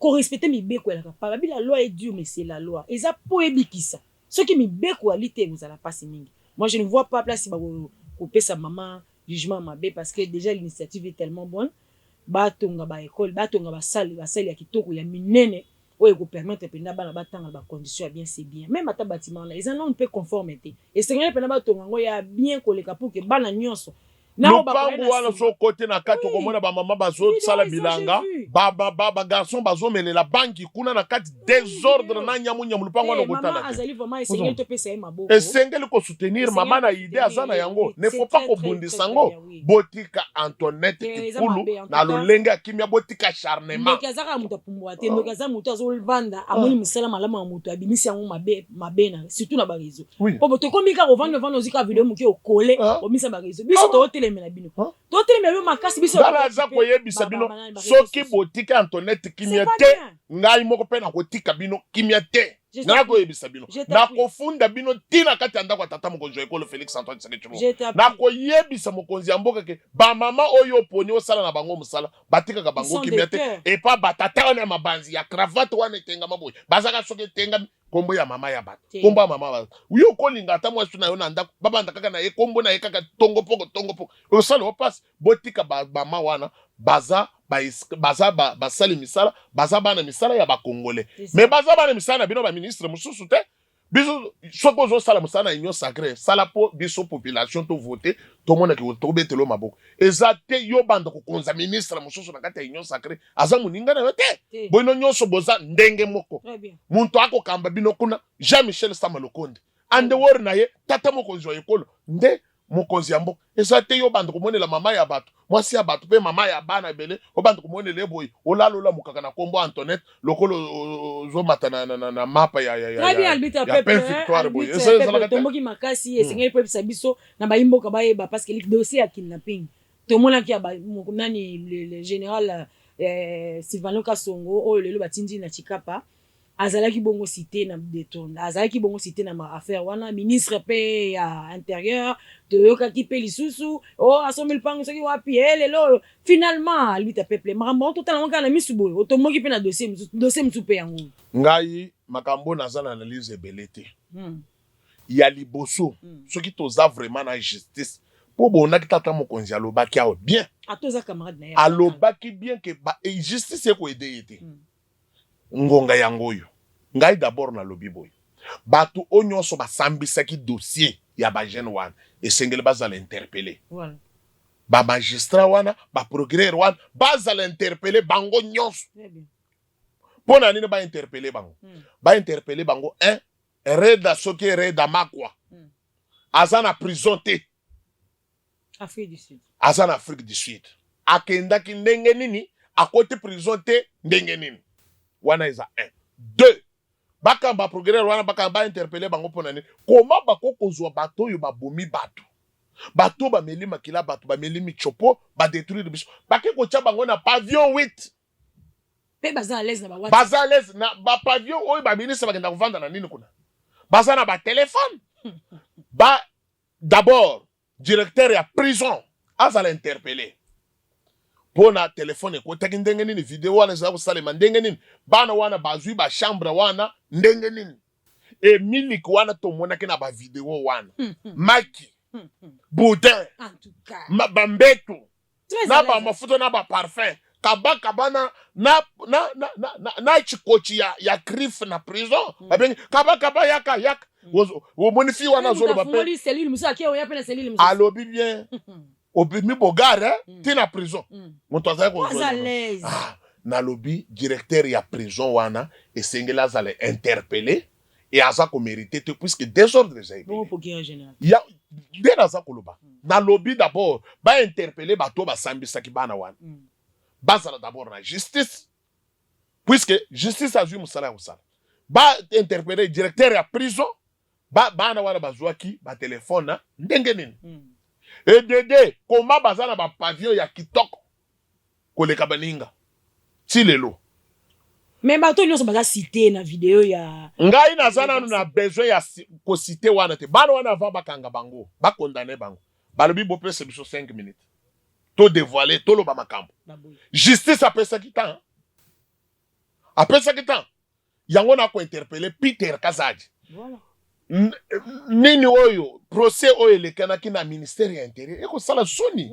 korespecte mibeko elaka pa babi. La loi est dure, mais c'est la loi, eza po ebikisa. Soki mibeko ali te, ekozala mpasi mingi. Moi, je ne vois pas place bakopesa mama jugement mabe, parce que déjà l'initiative est tellement bonne. Batonga baécole, batonga basale, basale ya kitoko, ya minene, oyo ekopermettre mpenza bana batanga na bacondition ya bien. C'est bien. Même ata bâtiment wana eza nano mpe conforme te, esengeli mpenza batonga yango ya bien koleka pour que bana nyonso. Lopango wana, so okoti na kati, okomona bamama bazosala bilanga, bagarçon bazomelela banki kuna na kati, désordre na nyamunyamu. Lupango wana okotala. Te. Esengeli kosoutenir mama na idée aza na yango, ne faut pas kobundisa yango. Botika Antoinette Kipulu na lolenge ya kimia, botika acharnement. Ndoki aza kaka moto apumbwa te. Ndoki aza moto azovanda, amoni mosala malamu ya moto, abimisi yango mabe mabe, na surtout na baréseau. Po tokomi kaka ovandi, ovandi, ozwi kaka video moke, okole, obimisa baréseau. Biso tootelemela bino, totelemela bino makasi biso. Ngala aza koyebisa bino, soki botika Antoinette kimia te, ngai moko mpe nakotika bino kimia te. Nakoyebisa bino, nakofunda bino ntina kati ya ndako ya tata mokonzi ya ekolo Félix Antoine Tshisekedi Tshilombo. Nakoyebisa mokonzi ya mboka ke bamama oyo oponi osala na bango mosala, batikaka bango kimia te. Epa batata wana ya mabanzi ya cravate wana etengama boye, bazaka soki etengami, kombo ya mama ya bato, kombo ya mama bato. Yo okolinga ata mwasi na yo na ndako babanda kaka na ye, kombo na ye kaka tongo poko tongo poko, osala opasi. Botika bamama wana, baza basali misala, baza bana misala ya bakongolais, mais baza bana misala na bino baministre mosusu te. Biso, soki ozosala mosala na Union sacrée, sala mpo biso population tovote, tomonaki, tobetela maboko. Eza te yo banda kokonza ministre mosusu na kati ya Union sacrée, aza moninga na yo te. Boino nyonso boza ndenge moko. Moto akokamba bino kuna, Jean Michel Sama Lokonde. En dehors na ye, tata mokonzi wa ekolo nde mokonzi ya mboka. Eza te yo obanda komonela mama ya bato, mwasi ya bato mpe mama ya bana ebele, obanda komonela ye boye, olala olamukaka na kombo Antoinette lokola ozomata na, na, na, na mapa ya, ya, ya, Très bien, ya, arbitre ya peuple, pain hein, victoire boye. arbitre Eza peuple, ezalaka te. Tomboki makasi, esengeli mpo yebisa biso na bayimboka bayeba, parce que dossier ya kidnapping tomonaki ya nani, le général Sylvano Kasongo oyo lelo batindi na Chikapa, azalaki bongo cité na détourne, azalaki bongo cité na ma affaire wana. Ministre mpe ya intérieur toyokaki mpe lisusu o asombi lupango soki wapi. E lelo oyo finalement, arbitre peuple, makambo yango totala yango kaka na misu boye, otomboki mpe na dossier mosusu, dossier mosusu mpe yango. Ngai makambo naza na analyse ebele te. Ya liboso, soki toza vraiment na justice, mpo bonaki tata mokonzi alobaki awa bien. Ata oza camarade na ye. Alobaki bien ke justice ekoaider ye te. Ngonga yango oyo, ngai d'abord nalobi boye: bato oyo nyonso basambisaki dossier ya bajeunes wana, esengeli bazala interpellé. Bamagistrat wana, baprocureur wana, bazala interpellé bango nyonso. Très bien. Mpo na nini bainterpeller bango? Bainterpeller bango un Reda, soki Reda Makwa aza na prison te. Afrique du Sud. Aza na Afrique du Sud, akendaki ndenge nini? Akoti prison te ndenge nini? Wana eza 1. 2, bakamba procureur wana, bakamba, bainterpeller bango. Mpo na nini? Koma bako kozwa bato oyo babomi bato, bato bameli makila, bato bameli michopo, badétruire biso, bake kotya bango na pavillon 8. Mpe baza à l'aise na ba Baza à l'aise na bapavillon oyo. Baministre bakenda kovanda na nini kuna? Baza na batelefone. Ba d'abord directeur ya prison azala interpellé mpo na telefone ekotaki ndenge nini, video wana ezala kosalema ndenge nini, bana wana bazwi bachambre wana ndenge nini, e miliki wana tomonaki na bavideo wana, maki, boudin, En tout cas bambeto très na à l'aise. Bamafuta na baparfum, kabakaba na chikochi ya griffe na prison. Babengi kabakaba, yaka yaka. Omoni fi wana azoloba mpe. Afungoli cellule mosusu, ake oya mpe na cellule mosusu. Alobi bien, obimi bogare ntina prison. Moto azali aza à kozwa l'aise. Ah, nalobi directeur ya prison wana esengeli azala interpellé e aza komériter te, puisque désordre eza ebele. Bongo procureur général? Ya nde naza koloba, nalobi d'abord bainterpeller bato oyo basambisaki bana wana. Bazala d'abord na justice, puisque justice azwi mosala ya kosala. Bainterpeller directeur ya prison, bana wana bazwaki batelefone ndenge nini? Edede koma baza na bapavillon ya kitoko koleka baninga ti lelo. Mais bato nyonso baza cité na video ya Ngai naza nanu na besoin ya kociter wana te. Bana wana, avant bakanga bango, bakondane bango, balobi bopesa biso 5 minutes to dévoiler, toloba makambo. Baboyi. Justice apesaki temps, apesaki temps yango na kointerpeller Peter Kazadi. Nini oyo, procès oyo elekanaki na ministère ya intérieur, ekosala soni.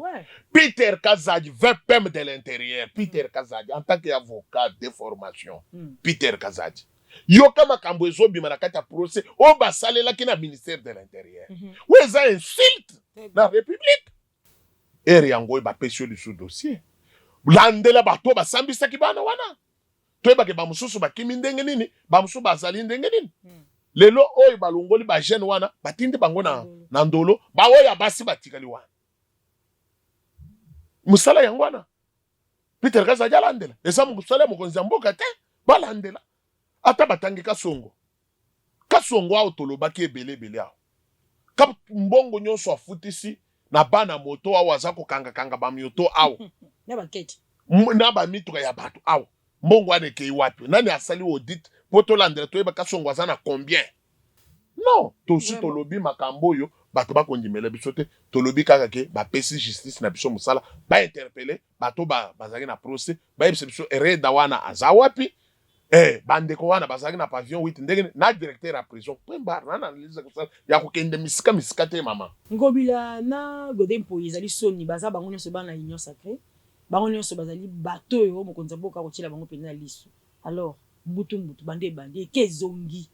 Peter Kazadi, VPM de l'intérieur, Peter Kazadi en tant qu'avocat de formation, Peter Kazadi, yoka makambo ezobima na kati ya procès oyo basalelaki na ministère de l'intérieur. Oyo eza insulte na république. Ere yango oyo bapesi yo lisusu dossier, landela bato oyo basambisaki bana wana, toyebake bamosusu bakimi ndenge nini, bamosusu bazali ndenge nini. Lelo oyo balongoli bajeunes wana, batindi bango Ndolo. Na Ndolo. Baoyo ya basi batikali wana, mosala yango wana Peter Kazadi alandela. Eza mosala ya mokonzi ya mboka te. Balandela ata batangi Kasongo. Kasongo awa tolobaki ebele ebele awa, ka mbongo nyonso afutisi na bana moto awa, aza kokangakanga bamioto awa Na baketi. Na bamituka ya bato awa. Mbongo wana ekei wapi? Nani asali audit mpo tolandela, toyeba Kasongo aza na combien? Non, tosi tolobi makambo oyo, bato bakondimela biso te. Tolobi kaka ke bapesi justice na biso mosala, bainterpeller bato bazalaki na procès, bayebisa biso Reda wana aza wapi, bandeko wana bazalaki na pavillon 8 ndenge na directeur ya prison, point barre. Nana analyse kosala ya kokende misika misika te, mama. Ngobila na Godé Mpoyi, ezali soni. Baza bango nyonso bana Union sacrée, bango nyonso bazali bato oyo mokonzi ya mboka akotiela bango mpenza na liso. Alors mbutu mbutu bande ebandi, eke ezongi,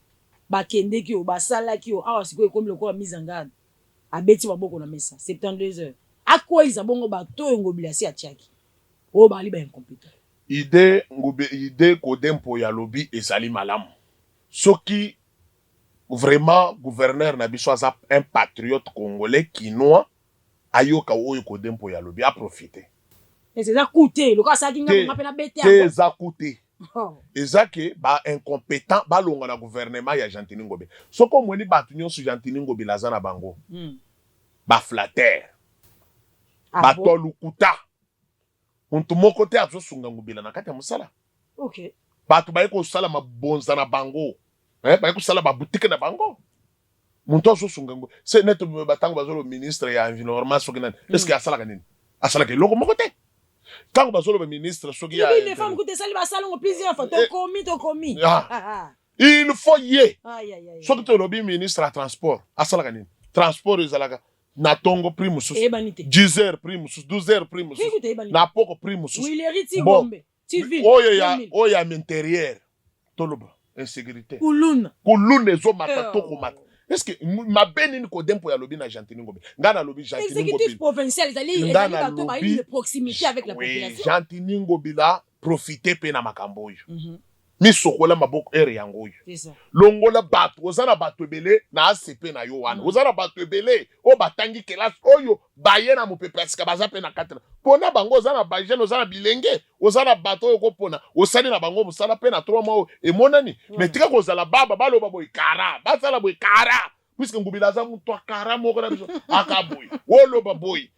bakendeki oyo basalaki oyo awa. Sikoyo ekomi lokola mise en garde, abeti maboko na mesa 72 heures, akweyisa bongo bato oyo Ngobila asi atiaki, oyo bazali baincompétent. Ide Ngube, ide Godé Mpoyi alobi ezali malamu. Soki Vraiment gouverneur na biso aza un patriote congolais kinois, ayoka oyo Code Mpoyi alobi, a profiter. Eza coup te lokola asalaki nga nga mpe nabete te. Eza coup te. Eza ke ba incompetent balongwa na gouvernement ya Gentiny Ngobila. Soki omoni bato nyonso Gentiny Ngobila aza na bango, ba flatteur, Ah bato bon? ya lokuta. Moto moko te azosunga Ngobila na kati ya mosala. Bato baye kosala mabonza na bango, baye kosala ba boutique na bango. Moto azosunga ngo se nete batango bazoloba ministre ya environnement soki nani, est ce que asalaka nini? Asalaka eloko moko te. Ntango bazoloba ministre soki ya Tribune des femmes kuta esali basalongo plusieurs fois, tokomi tokomi. Ah. Ah, ah. Il faut ye Aïe, aïe, aïe. Soki tolobi ministre ya transport, asalaka nini? Transport ezalaka na tongo prix mosusu, Eyebani te. 10 heures prix mosusu, 12 heures prix Prix mosusu, kuta eyebani te. Na poko prix mosusu. Willery ti Bon. Gombe ti ville Oyo ya 2000. oyo ya intérieur, toloba insécurité, Kuluna. Kuluna ezomata Oh. to komata. Est ce que mabe nini Code Mpoyi alobi na Gentiny Ngobila? Ngai nalobi Gentiny Exécutif Ngobila provincial ezali Nga ezali bato bayebi nalobi de proximité avec la oui, population. Gentiny Ngobila, profite mpe na makambo oyo. Misokola maboko ere yango oyo. C'est ça. Longola bato. Oza na bato ebele na ACP na yo wana. Oza na bato ebele oyo batangi kelasi, oyo baye na mopepe ya sika, baza mpe na kati na mpona bango. Oza na bajeunes, oza na bilenge, oza na bato oyo kopona. Osali na bango mosala mpe na 3 mois oyo emonani. Mais tika kozala baba baloba boye kara, basala boye kara, puisque Ngobila aza moto akara moko na biso, aka boye, oloba boye,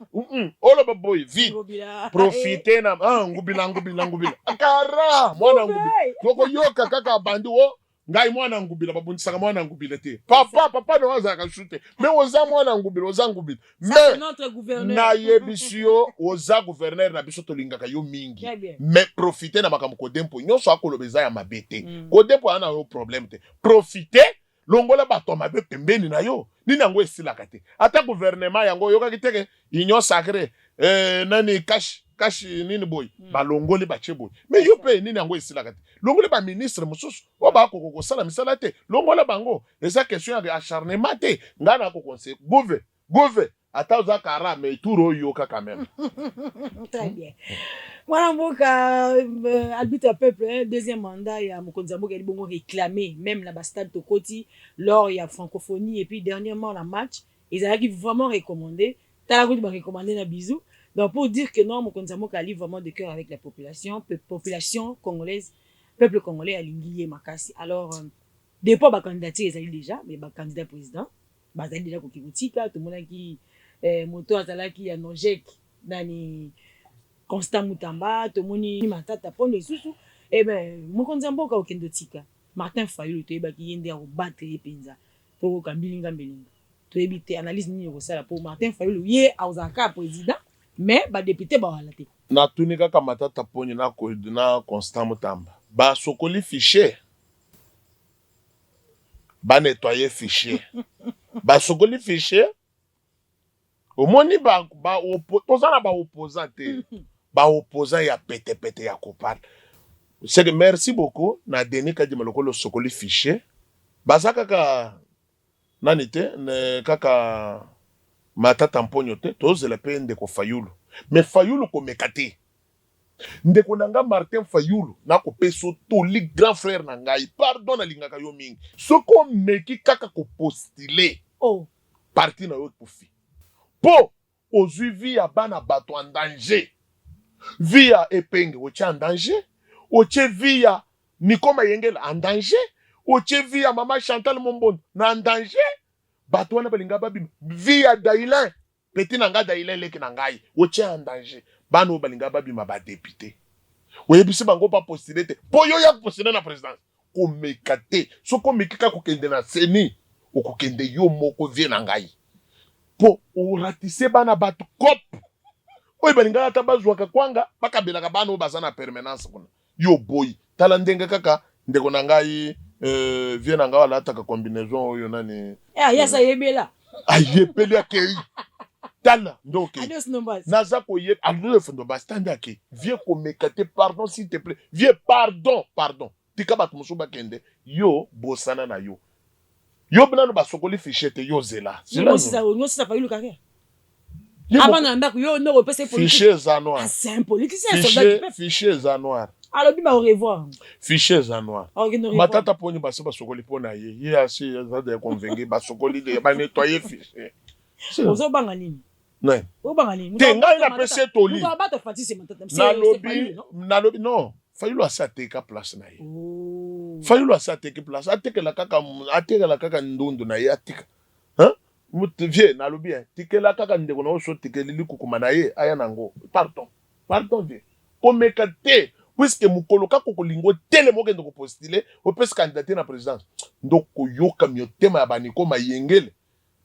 oloba boye vite. Ngobila. Profite na ah, Ngobila, Ngobila, Ngobila kara mwana Ngobila. Tokoyoka kaka bandi o ngai mwana Ngobila, babundisaka mwana Ngobila te. Papa, papa no azalaka su te, mais oza mwana Ngobila, oza Ngobila. Ça, c'est Mais notre gouverneur. nayebisi yo, oza gouverneur na biso, tolingaka yo mingi. Très bien. Mais profite na makambo Code Mpoyi nyonso akoloba, eza ya mabe te. Code Mpoyi aza na yo problème te. Profite, longola bato ya mabe pembeni na yo. Nini yango esilaka te? Ata gouvernement yango oyokaki teke union sacrée, nani kashi kashi nini boye, balongoli, batie boye. Mais yo mpe nini yango esilaka te? Longoli baministre mosusu oyo bakoka kosala misala te, longola bango. Eza question ya acharnement te. Ngai nakoconseiller gouve, gouve, ata oza kara, mais tour oyo yoka quand même. Très bien. Mwana mboka arbitre ya peuple, hein, deuxième mandat ya mokonzi ya mboka eli bongo réclamé même na bastade tokoti lors ya francophonie et puis dernièrement na match ezalaki vraiment recommandé. Tala kuti barecommandé na bisou. Donc pour dire que non, mokonzi ya mboka ali vraiment de cœur avec la population, population congolaise, peuple congolais alingi ye makasi. Alors depuis bacandidature ezali déjà, mais bacandidat président bazali déjà koki kotika. Tomonaki moto azalaki ya Nogec, nani, Constant Mutamba, tomoni Matata Mpono lisusu. Eh ben, mokonzi ya mboka okende otika Martin Fayulu, toyebaki ye nde akobattre ye mpenza. Tokoka mbilinga mbilinga, toyebi te analyse nini ekosala mpo Martin Fayulu ye akozala kaka président, mais badéputé bawala te. Natuni kaka Matata Ponyo na Constant Mutamba, basokoli fichier, banettoyer fichier, basokoli fichier. Omoni toza na baopposant te, baopposant ya petepete ya kopala. C'est que merci beaucoup na Denis Kadima, lokola osokoli fichier, baza kaka nani te, kaka Matata Mponyo te. Tozela mpe ndeko Fayulu, mais Fayulu komeka te. Ndeko na nga Martin Fayulu, nakopesa toli, grand frère na ngai, pardon, nalingaka yo mingi. Soki omeki kaka kopostuler, oh. parti na yo ekufi, mpo ozwi vie ya bana bato en danger. Vie ya Epenge otie en danger, otie vie ya Nico Mayengela en danger, otie vie ya mama Chantal Mombondo na en danger. Bato wana balinga babima. Vie ya Dailin, petit na ngai Dailin, leki na ngai, otie en danger. Bana oyo balinga babima badéputé, oyebisi bango bapostuler te mpo yo ya kopostuler na présidence. Komeka te. Soki omeki kaka kokende na CENI, okokende yo moko, vie na ngai, mpo oratise bana bato cope oyo balingaka ata bazwaka kwanga, bakabelaka bana oyo baza na permanence kuna. Yo boyi. Tala ndenge kaka ndeko na ngai, vie na ngai alataka combinaison oyo nani. Eh, ye ayebela. Ayebeli, akei. Tala nde okei. Adios Nombas. Naza koyeba Adolphe Ndombasi, tande akei. Vie, komeka te, pardon, s'il te plaît, vie, pardon, pardon. Tika bato mosusu bakende. Yo bosana na yo, yo nano basokoli fichier te. Yo zela, zela. Nyosisa Fayulu carrière avant na ndako yo ndoko opesa. Fichier eza noir. C'est un politicien. Fichier, fichier eza noir. Alobi ba au revoir. Fichier eza noir. Matata poni basi basokoli mpo na ye. Ye asi aza de convaincu basokoli de ba nettoyer fichier. Ozo banga nini? Nani? Obanga nini? Te ngai napesi ye toli. Moto abata Fatshi c'est Matata. Nalobi nalobi non. Fayulu asi ateka place na ye. Oh. Fayulu asi ateki place atekela kaka atekela kaka ndundu na ye atika. Hein? Vieux nalobi hein, tikela kaka ndeko na yo so tikeli likukuma na ye aya na ngo. Pardon. Pardon vieux. Komeka te puisque mukolo kaka okolinga otelema okende ko postuler opesa candidature na presidence nde okoyoka miotema ya ba Nico Mayengele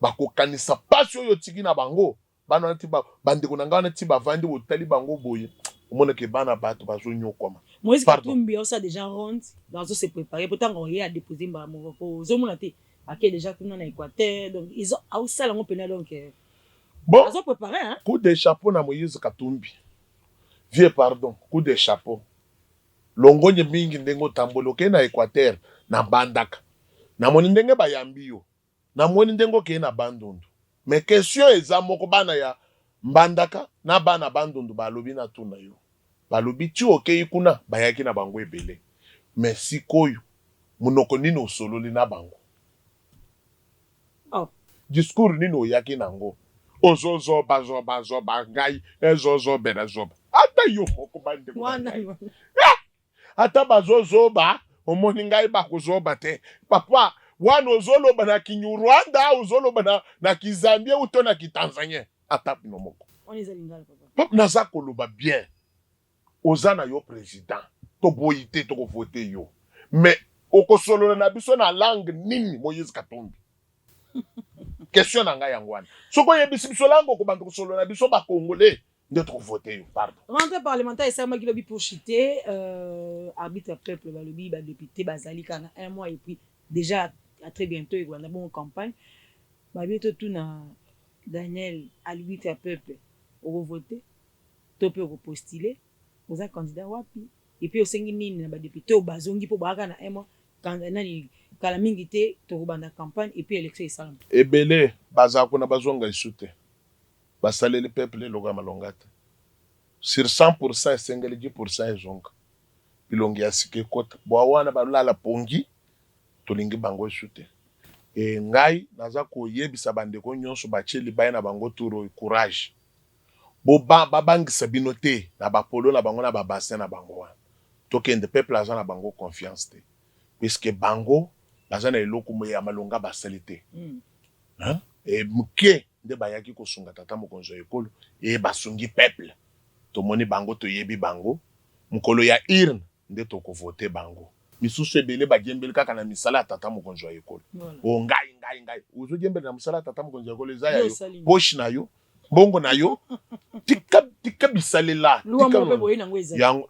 bakokanisa pasi oyo otiki na bango bana wana ti ba bandeko na ngai wana ti bavandi otali bango boye omona ke bana bato bazonyokwama. Moïse Pardon. Katumbi aosala dejà ronde donc azo se preparer po tango ye a deposer mbala moko po ozomona te ake dejà kuna na Equateur donc ezo aosala yango pena donc Bon, azo preparer hein. Coup de chapeau na Moïse Katumbi. Vieux pardon, coup de chapeau. Longonya mingi ndenge otamboli okei na Equateur na Mbandaka. Namoni ndenge bayambi yo. Namoni ndenge okei na Bandundu. Mais question eza moko bana ya Mbandaka na bana Bandundu balobi natuna yo. Balobi ti okei kuna bayaki na bango ebele. Mais sikoyo munoko nini osololi na bango? Oh. Discours nini oyaki nango? Ozo zoba zoba zoba ngai ezo zobela zoba. Ata yo moko bandeko na ngai. Ah! Ata bazo zoba omoni ngai bakozoba te. Papa wana ozoloba na kinyurwanda ozoloba na, na kizambie ou to na kitanzanien ata bino moko. Wana eza lingala papa. Papa naza koloba bien. Oza na yo president toboyi te toko vote yo mais okosolola na biso na langue nini Moïse Katumbi? Question na ngai yango wana. Soki oyebisi biso langue okobanda kosolola na biso ba congolais nde toko vote yo pardon. Rentree parlementaire esalemaki lobi pour chuter arbitre ya peuple balobi ba deputes bazali kaka na un mois et puis dejà à très bientot ekobanda bongo campagne balobi totuna Daniel arbitre ya peuple oko voter? To pe oko postuler? Oza candidat wapi? Et puis osengi nini na ba deputes oyo bazongi po baza kaka na un mois nani kala mingi te tokobanda campagne et puis election esalama. Ebele baza kuna bazonga lisusu te basaleli peuple eloko ya malonga te sur 100% esengeli 10% ezonga bilongi ya sika ekota bua wana balala pongi tolingi bango lisusu te et ngai naza koyebisa bandeko nionso batie libaya na bango tour oyo courage Bo ba bangisa bino te na ba polo na bango na ba bassin na bango wana. Tokende peuple aza na bango confiance te puisque bango baza na eloko ya malonga basali te. Hein? Et muke nde bayaki kosunga tata mokonzi ya ekolo et basungi peuple. Tomoni bango toyebi bango. Mokolo ya urne nde toko voter bango. Misusu ebele badiembeli kaka na misala ya tata mokonzi wa ekolo. Oh ngai ngai ngai. Ozo diembela na mosala ya tata mokonzi ya ekolo eza ya yo poche na yo mbongo na yo tika tika bisalela tika yango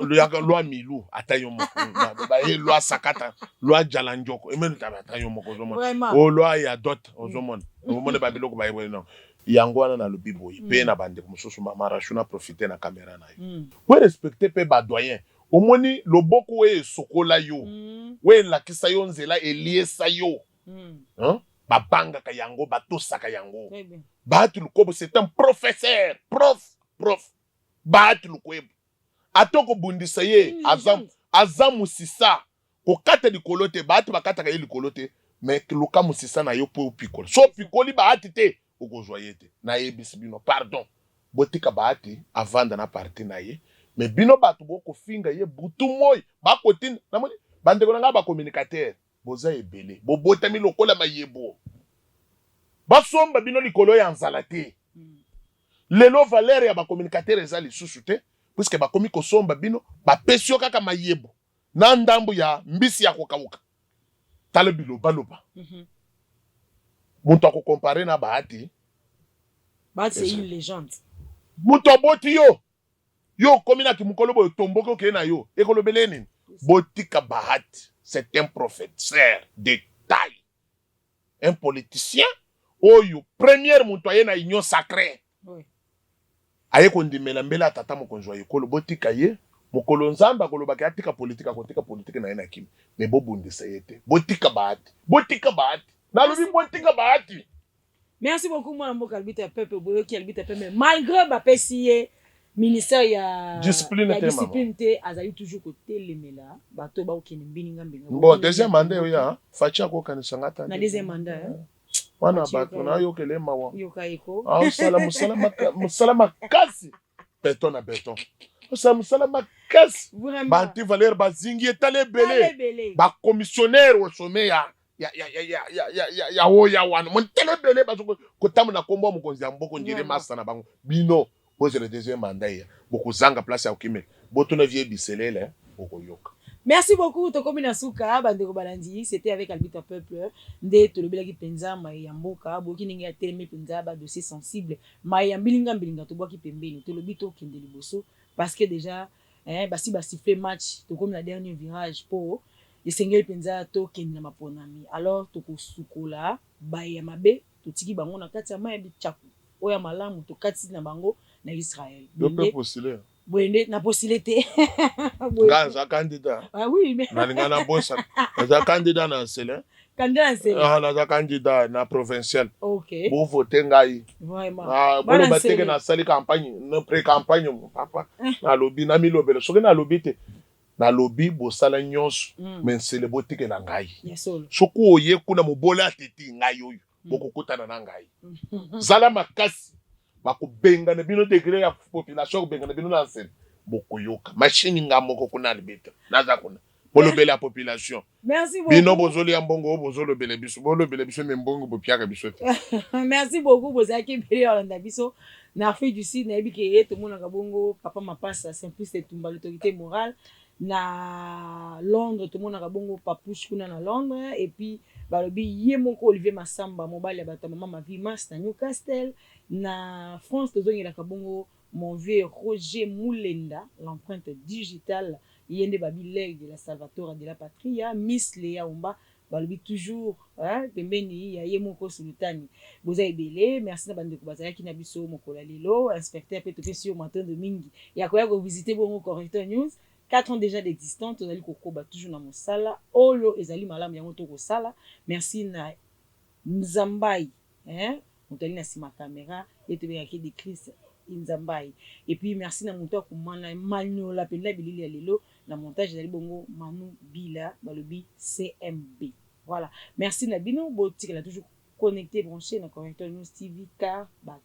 loi loi milu ata yo moko baye loi sakata loi jala njoko emene ata yo moko ozomona o loi ya dot ozomona omona ba biloko baye boye non yango wana nalobi boye pe na bandeko mosusu mama Rachou na profite na camera na yo po respecte pe ba doyen omoni loboko oyo esokola yo oyo elakisa yo nzela eliesa yo Hein? Babangaka yango, batosaka yango. Bahati Lukwebo c'est un professeur, prof, prof. Bahati Lukwebo. Ata okobundisa ye, aza, aza musisa. Kokata likolo te, Bahati bakataka ye likolo te, mais luka musisa na yo po opikola. So opikoli Bahati te, okozwa ye te. Nayebisi bino, pardon. Botika Bahati avanda na parti na ye, mais bino batu bokofinga ye butu moyi, bakotinda, namoni bandeko na ngai ba communicateurs, Boza ebele bobotami lokola mayebo basomba bino likolo ya nzala te lelo valeur ya ba communicateur eza lisusu te puisque bakomi kosomba bino bapesi yo kaka mayebo na ndambu ya mbisi ya kokauka tala bilobaloba moto ako compare na Bahati Bahati c'est une legende. Moto aboti yo Yo okomi na kimukolo boye otomboki okei na yo ekolobela ye nini? Botika Bahati c'est un professeur de taille un politicien oyo première moto aye na union sacree aye kondimela mbela ya tata mokonzi wa ekolo botika ye mokolo Nzambe akoloba ke atika politique akotika politique na ye na kimia mais bobundisa ye te botika Bahati botika Bahati nalobi botika Bahati. Merci beaucoup mwana mboka Albita ya peuple boyoki Albita pembe malgre bapesi ye. Ministère ya Discipline ya te, mama. Discipline te, azali toujours kotelemela bato bakokende mbilinga mbinga. Bon, deuxième mandat oya, Fatshi akokanisa nga ta. Na deuxième mandat, hein? Wana Fatshi bato yoka- nayokele mawa. Yoka eko. Aosala mosala mosala makasi, beton na beton, osala mosala makasi. Vraiment. Baantivaleur bazingi etala ebele. Ebele. Bacommissionnaire au sommet ya oya wana montele ebele bazo kotambola na nkombo ya mokonzi ya mboka ndire. Masta na bango, bino bozela deuxième mandat ya bokozanga place ya kokimela. Botuna vie biselele, bokoyoka. Merci beaucoup. Tokomi na suka, bandeko balandi. C'était avec Albita Peuple nde tolobelaki mpenza mai ya mboka. Boyoki ndenge atelemi mpenza badossier sensible, mai ya mbilinga mbilinga tobwaki pembeni, tolobi tokende liboso parce que déjà, eh, basi basiffle match, tokomi na dernier virage mpo esengeli mpenza tokende na maponami. Alors tokosukola baye ya mabe, totiki bango na kati ya mai ya bityaku, oyo ya malamu tokatisi na bango na Israel. Yo mpe postule. Boye nde napostule te. Nga naza candidat. Ah oui, mais nalinga nabosa, naza candidat na Nsele. Candidat na Nsele. Ah, naza candidat na provincial. Ok. Bovote ngai. Vraiment. Ah, Bana boloba Nsele. teke nasali campagne na pré campagne. Papa, nalobi namilobela, soki nalobi te, nalobi bosala nyonso, me Nsele botikela ngai. Ya solo. Soki oye kuna mobola ateti ngai oyo, bokokutana na ngai. Zala makasi, bakobengana bino, degré ya population akobengana bino na Nsele, bokoyoka machine. Nga moko kuna arbitre, naza kuna bolobela ya population. Merci beaucoup. Bino bozolia mbongo oyo, bozolobela biso, bolobela biso, me mbongo bopiaka biso te. Merci beaucoup. Bozalaki ebele ya kolanda biso na Afrique du Sud. Nayebi ke ye tomonaka bongo papa Mapasa Simplice Etumba, l'autorité morale. Na Londres tomonaka bongo Papouche kuna na Londres, et puis balobi ye moko Olivier Masamba, mobali ya bato ya mama Mavi Mas na Newcastle. Na France tozongelaka bongo mon vieux Roger Moulenda, l'empreinte digitale, ye nde babi l'aigle de la Salvatore de la Patria. Miss Leya Omba, balobi toujours, hein, pembeni ya ye moko Sultani. Boza ebele. Merci na bandeko bazalaki na biso mokolo ya lelo. Inspecteur mpe topesi yo matondo mingi ya koya kovisite bongo Correcteur News. 4 ans déjà d'existence, tozali kokoba toujours na mosala oyo ezali malamu, yango tokosala. Merci na Nzambai, hein, moto ali na nsima caméra, ye tobengaki de Chris Nzambai. Et puis merci na moto akomana maniola mpenza bilili ya lelo na montage, ezali bongo Manu Bila, balobi CMB. Voilà, merci na bino. Botikala toujours connecté, branché na Correcteur News TV, car bato